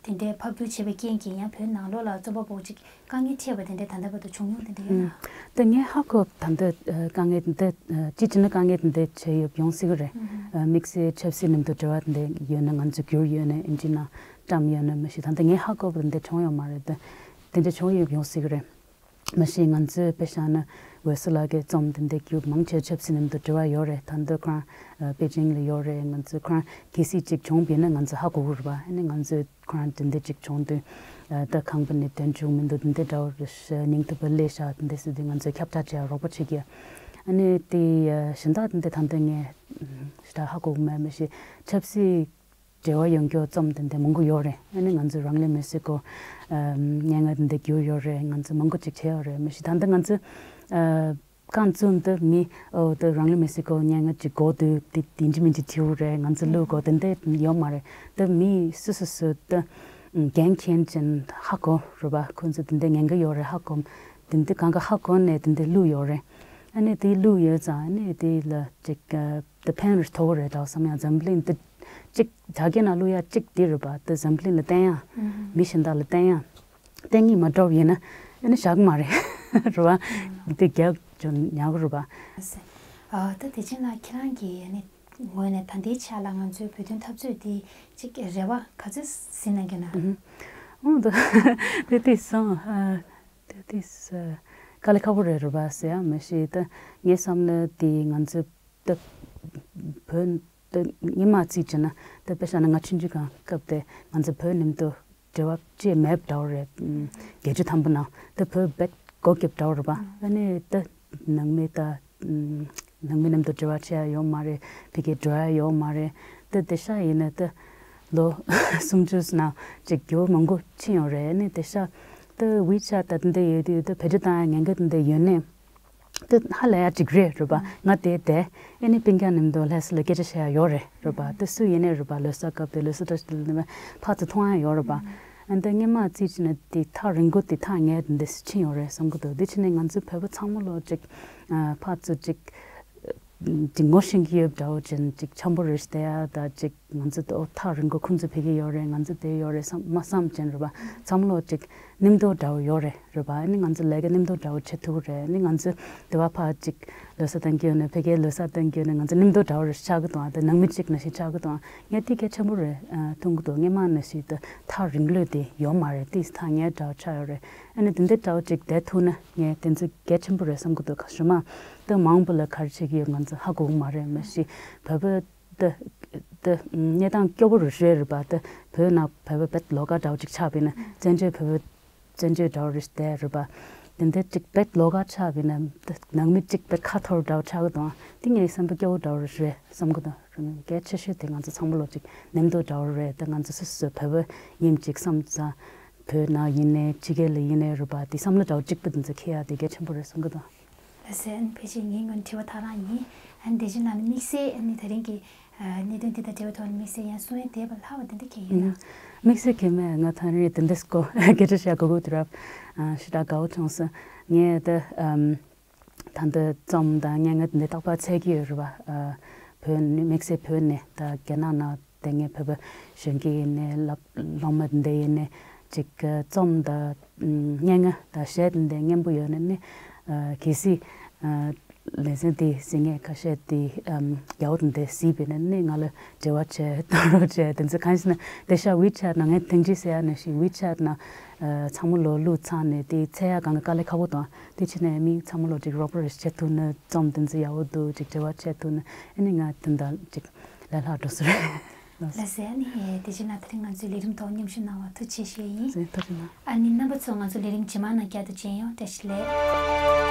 དེ་འདྲའི་ཕབ་སྒྱུར་བྱས་པའི་རྐྱེན་གྱིས་ཡང་བོད་ནང་ལོགས་ལ་རྩོམ་པ་པོ་ཅིག་དཀའ་ངལ་འཕྲད་པ་དེ་འདྲའི་ད་ལྟ་བར་དུ་བྱུང་མྱོང་དེ་འདྲ་ཡོད་ན། ད་ངས་ཧ་གོ་ད་ལྟ་དཀའ་ངལ་འདི་ཅི་བྱས་ན་དཀའ་ངལ་འདི་བྱས་ཡོད་ཡོང་སྲིད་ཀྱི་རེད། དམིགས་བསལ་ཆབ་སྲིད་མཉམ་དུ་འབྲེལ་བ་འདི་ཡོད་ན་ང་ཚོ་བསྒྱུར་ཡོད་ན་ཨིན་ཇི་ནང་བཀྲམ་ཡོད་ན་མི་ཤེས། ད་ལྟ་ངས་ཧ་གོ་བ་འདི་བྱུང་ཡོད་མ་རེད། ད་དེ་འདྲ་བྱུང་ཡོད་ཡོང་སྲིད་ཀྱི་རེད། མ་གཞི་ང་ཚོའི་དཔེ་བཞག་ན་འོད་ཟེར་ལགས་ཀྱི་རྩོམ་དེ་འདྲ་རྒྱུ་མང་ཆེ་ཆབ་སྲིད་མཉམ་དུ་འབྲེལ་བ་ཡོད་རེད། ད་འདི་ཁོ་རང་པེ་ཅིང་ལ་ཡོད་རེད། ང་ཚོ་ཁོ་རང་གལ་སྲིད་ཅིག་བྱུང་བས་ན་ང་ཚོ་ཧ་གོ་གི་རེད་པ། ཨ་ནི་ང་ཚོས་ཁོ་རང་དེ་འདྲ་ཅིག་བྱུང་དུས་ད་ཁང་པ་ནས་དོན་བྱུང་མི་འདུག་དེ་འདྲ་འདྲ་བོ་རེད། སྙིང་སྟོབས་སླེབས་ཤག་དེ་འདྲ་ཟེར་དུས་ང་ཚོས་ཁྱབ་བསྒྲགས་བྱེད་ཡ་རོགས་པ་བྱེད་ཀྱི། ཨ་ནི་དེ་གཞན་དག་དེ་འདྲ་ད་ལྟ་ངས་ཞེ་དྲག་ཧ་གོ་གི་མེད། མ་གཞི་ཆབ་སྲིད་འབྲེལ་བ་ཡོད་མཁན་རྩོམ་དེ་འདྲ་མང་པོ་ཡོད་རེད། ཨ་ནི་ང་ཚོ་རང་ལས་མེ་སི་ཀོ་སྙན་ངག་དེ་འདྲ་བསྒྱུར་ཡོད་རེད། ང་ཚོ་མང་པོ་ཅིག་བྱས་ཡོད་རེད། མ་གཞི་ད་ལྟ་ང་ཚོ་རྐང་བཙུགས་འདི་མི་ཨོ་ད་རང་ལས་མེ་སི་ཀོ་སྙན་ངག་ཅིག་དགོས་དུས་དེ་དེ་འདྲ་མི་འདྲ་བྲིས་རེད། ང་ཚོ་བླུག་དགོས་དེ་འདྲ་ཡོད་མ་རེད། ད་མི་སུ་སུ་སུ་ད་འགན་འཁྱེར་ཅན་ཧ་གོ་རེད་པ། ཁོ་ཚོ་དེ་འདྲ་ཉེན་ཁ་ཡོད་རེད་ཧ་གོ། དེ་འདྲ་གང་ག་ཧ་གོ་ནས་དེ་འདྲ་བླུག་ཡོད་རེད། ཨ་ནི་དེ་བླུག་ཡོད་ཙང་ཨ་ནི་དེ་ལ་ཅིག་ད་ཕན་རེ་ཐོགས་རེད་འདྲ་བསམ་ཡང་འཛམ་གླིང་འདི་གཅིག་དྲ་རྒྱ་ནང་བླུག་ཡ་གཅིག་འདི་རེད་པ། ད་འཛམ་གླིང་ལ་བསྟན་ཡ། མི་གཞན་དག་ལ་བསྟན་ཡ། བསྟན་གྱི་མ་འགྲོ་བ་ཡིན་ན་ཨ་ནི་བཞག་གི་མ་རེད་རེད་པ། འདི་རྒྱག་ཅུང་ཉག་རེད་པ། ཨ་ད་དེ་ཕྱིན་ལ་ཁྱེད་རང་གི་ཨ་ནི་ངོས་ནས་ད་ལྟའི་ཆ་ལ་ང་ཚོའི་བོད་དོན་འཐབ་རྩོད་འདི་གཅིག་རེ་བ་ག་ཚོད་ཟིན་གནང་གི་ན། ཨོ་ད་དེ་དེ་སོང་ཨ། དེ་དེ་དཀའ་ལས་ཁག་པོ་རེད་རེད་པ་ཟེར་ཡ་མི་ཤེས། ད་ངའི་བསམ་ན་དེ་ང་ཚོ་ད་བོད་ད་སྔོན་མ་རྩིས་བྱས་ན་ད་དཔེ་བཞག་ན་ང་ཆུང་ཆུང་སྒང་སྐབས་དེ་ང་ཚོ་བོད་མཉམ་དུ་འབྲེལ་བ་ཅིག་མེད་པ་འདྲ་བོ་རེད། བརྒྱད་ཅུ་ཐམ་པ་ནང་ད་བོད་རྦད་སྒོ་བརྒྱབ་འདྲ་བོ་རེད་པ། ཨ་ནི་ད་ནང་མི་ད་ནང་མི་མཉམ་དུ་འབྲེལ་བ་བྱེད་ཡ་ཡོད་མ་རེད། ཕ་གིར་འགྲོ་ཡ་ཡོད་མ་རེད། ད་དེ་ཤ་ཡིན་ན་ད་ལོ་སུམ་ཅུ་ནང་ཅིག་འགྱུར་མང་པོ་ཕྱིན་ཡོད་རེད། ཨ་ནི་དེ་ཤ་ད་ཝི་ཆེ་ཊི་ད་དེ་འདྲ་ཡོད་དུས་ད་བེད་སྤྱོད་བཏང་ཡ་ཉེན་ཁ་དེ་འདྲ་ཡོད་ནའི་ད་ཧ་ལས་ཡ་ཅིག་རེད་རེད་པ། ང་དེ་དེ་ཨ་ནི་སྤུན་ཀྱག་མཉམ་དུ་ལྷ་ས་ལ་སྐད་ཆ་བཤད་ཡ་ཡོད་རེད་རེད་པ། ད་སུ་ཡིན་ནའི་རེད་པ། ལོ་གསར་སྐབས་དེ་ལོ་གསར་བཀྲ་ཤིས་བདེ་ལེགས་ཕར་ཚུར་མཐོང་ཡ་ཡོད་རེད་པ། ཨ་ནི་ད་སྔོན་མ་རྩིས་བྱས་ན་དེ་ཐག་རིང་པོ་དེ་ཐག་ཉེ་དེ་འདྲ་ཕྱིན་ཡོད་རེད་བསམ་གི་འདུག་དེ་ཕྱིན་ནས་ང་ཚོ་བོད་པ་ཚང་མ་ལོ་ཅིག་ཨ་ཕར་ཚུར་ཅིག་ཅིག་ངོ་ཤེས་ཀྱི་ཡོད་འདྲ་བོ་ཅན་ཅིག་འཆམ་པོ་རེད་བསྡད་ཡ་ད་ཅིག་ང་ཚོ་ད་ཐག་རིང་པོ་ཁོང་ཚོ་ཕ་གིར་ཡོད་རེད། ང་ཚོ་དེ་ཡོད་རེད་བསམ་མ་བསམ་ཅན་རེད་པ། ཚང་མ་ལོ་ཅིག་མཉམ་དུ་འདྲ་བོ་ཡོད་རེད་རེད་པ། ཨ་ནི་ང་ཚོ་ལས་ཀ་མཉམ་དུ་འདྲ་བོ་བྱེད་ཐུབ་རེད། ཨ་ནི་ང་ཚོ་དེ་བ་ཕར་ཅིག་ལོ་གསར་གཏོང་གི་ཡོད་ན་ཕ་གིར་ལོ་གསར་གཏོང་གི་ཡོད་ན་ང་ཚོ་མཉམ་དུ་འདྲ་བོ་རེད་ཆགས་ཀྱི་འདུག་ཨ་ད་ནང་མི་གཅིག་ནང་བཞིན་ཆགས་ཀྱི་འདུག་ཨ་ངས་དེ་གལ་ཆེན་པོ་རེད་མཐོང་གི་འདུག་སྔོན་མ་ནང་བཞིན་ད་ཐག་རིང་ལོས་དེ་ཡོད་མ་རེད། དེ་ཐག་ཉེ་འདྲ་བོ་ཆགས་ཡོད་རེད། ཨ་ནི་དེ་འདྲ་འདྲ་བོ་ཅིག་བསྡད་ཐུབ་ན་ངས་དེ་ཚོ་གལ་ཆེན་པོ་རེད་བསམ་གི་འདུག་ག་ཞུ་མ་ད་མ་འོངས་པ་ལ་ག་རེ་བྱེད་ཀྱི་ཡོད་ང་ཚོ་ཧ་གོ་གི་མ་རེད། མ་གཞི་བོད་པ་ད་ད་གནས་སྟངས་སྐྱོ་པོ་རུ་རེད་རེད་པ། ད་བོད་ནང་བོད་པ་བེད་ལོགས་ཀ་འདྲ་བོ་ཅིག་ཆགས་པས་ན་བཙན་བྱོལ་བོད་པ་བཙན་བྱོལ་འདྲ་བོ་རེད་བསྡད་རེད་པ། དེ་འདྲ་ཅིག་བེད་ལོགས་ཀ་ཆགས་པས་ན་ད་ནང་མི་ཅིག་བེད་ཁ་འཐོར་འདྲ་བོ་ཆགས་ཀྱི་འདུག་དེ་ངའི་བསམ་པ་སྐྱོ་པོ་འདྲ་བོ་རེད་བསམ་གི་འདུག་གལ་ཆེ་ཤོས་དེ་ང་ཚོ་ཚང་མ་ལོ་ཅིག་མཉམ་དུ་འདྲ་བོ་རེད། ད་ང་ཚོ་སོ་སོ་བོད་པ་ཡིན་ཅིག་བསམ་ཙང་། བོད་ནང་ཡིན་ནའི་ཕྱི་རྒྱལ་ལ་ཡིན་ནའི་རེད་པ། དེ་བསམ་བློ་འདྲ་བོ་གཅིག་པ་དེ་ཚོ་འཁྱེར་ཡ་དེ་གལ་ཆེན་པོ་རེད་བསམ་གི་འདུག་ལགས་སེ། ཨ་ནི་ཕལ་ཆེར་ངའི་ངོས་ནས་དྲི་བ་ད་རང་ཡིན། ཨ་ནི་དེ་བཞིན་ལ་ནི་དམིགས་བསལ་ཨ་ནི་ད་རིང་གི་ཨ་གནད་དོན་འདི་དང་འབྲེལ་བའི་ཐོག་ནས་དམིགས་བསལ་ཡང་གསུང་ཡ་འདས་པ་ལྷག་པ་དེ་འདྲ་གང་ཡོད་ན། དམིགས་བསལ་གང་མེད། ང་ད་རིང་དེ་འདྲ་སྐོར་སྐད་ཆ་བཤད་དགོས་དགོས་དུས་རབས་ཨ་ཞེ་དྲག་དགའ་བོ་བྱུང་སོང་། ངས་ད་ཨམ། ད་ལྟ་རྩོམ་དང་སྙན་ངག་འདི་རྟག་པར་འཚོལ་གྱི་ཡོད་རེད་བ། ཨ་བོད་ནས་དམིགས་བསལ་བོད་ནས་ད་རྒྱ་ནག་ནང་དེ་སྔའི་བོད་པ་གཞོན་སྐྱེས་ཡིན་ནའི་སློབ་སློབ་མ་འདི་ཡིན་ནའི་ཅིག་ཨ་རྩོམ་དང་སྙན་ངག་དང་གཞས་འདི་སྙན་པོ་ཡོད་ན་ནི་ཨ་གལ་སྲིད་ཨ་ལེ་ཚན་འདི་གཟིགས་མཁན་ཁ་ཤས་འདི་ཨམ་རྒྱ་བོ་འདི་གཟིགས་པ་ཡིན་ན་ནི་ང་ལ་འབྲེལ་བ་བྱས་གཏོང་རོགས་བྱས། དེ་ཚོ་གང་ཞིག་ན་དེ་ཤ་ཝི་ཆེ་ཊི་ནང་ངས་ཐེངས་གཅིག་ཟེར་ཡ་ནང་བཞིན་ཝི་ཆེ་ཊི་ནང་ཨ་ཚང་མ་ལོ་ལུགས་ཚང་ནས་དེ་འཚོལ་ཡ་གང་ག་དཀའ་ལས་ཁག་པོ་དང་། དེ་ཕྱིན་ནས་མི་ཚང་མ་ལོ་ཅིག་རོགས་པ་རེ་བྱེད་ཐུབ་ན། རྩོམ་དེ་ཚོ་ཡག་པོ་འདུག་ཅིག་འབྲེལ་བ་བྱེད་ཐུབ་ན་ཨ་ནི་ང་དེ་འདྲ་ཅིག་ལས་སླ་འགྲོ་ས་རེད། ལགས་སེ། ཨ་ནི་དེ་བཞིན་ལ་དེ་རིང་ང་ཚོའི་ལས་རིམ་ཐོག་མཉམ་ཞུགས་གནང་བར་ཐུགས་རྗེ་ཆེ་ཞུ་ཡིན། ཐུགས་རྗེ་གནང་། ཨ་ནི་རྣམ་པ་ཚོ་ང་ཚོ་ལས་རིམ་རྗེས་མ་ནང་བསྐྱར་དུ་མཇལ་ཡོང་། བཀྲ་ཤིས་བདེ་ལེགས།